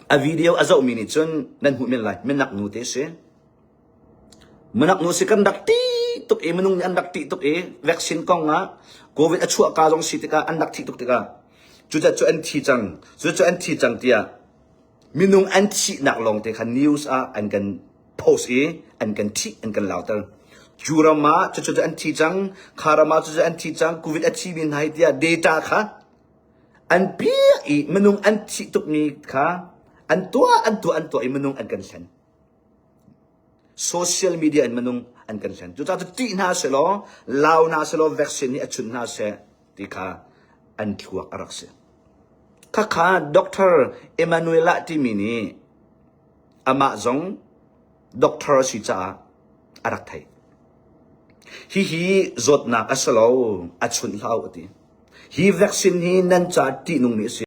A video a zohmi nih cun nan hmuh men lai. Minak nu te si. Minak nu si kan rak ṭih tuk i minung nih an rak ṭih tuk i vaccine kong ah COVID a chuah ka zong si tikah an rak thih tuk tikah cucat cu an thi cang cucat cu an thi cang tiah minung an thihnak lawng te kha news ah an kan post i an kan thih an kan lauter. Cu ram ah cucu cu an thi cang, kha ram ah cucu an thi cang, COVID a thimi hna hi tiah data kha an piak i minung an thih tukmi kha an tuah an tuah an tuah i minung an kan hlen. Social media in minung an kan hlen. Cucaah cu ṭih hna selaw, lau hna selaw, vaccine nih a chunh hna seh ti kha an thluak a rak si. Khakha Dr. Emanuela timi nih amah zong doctor a si caah a rak theih. Hihi zawtnak a si lo, a chunh hlah u a ti. Hi vaccine hi nan ca ṭihnungmi a si.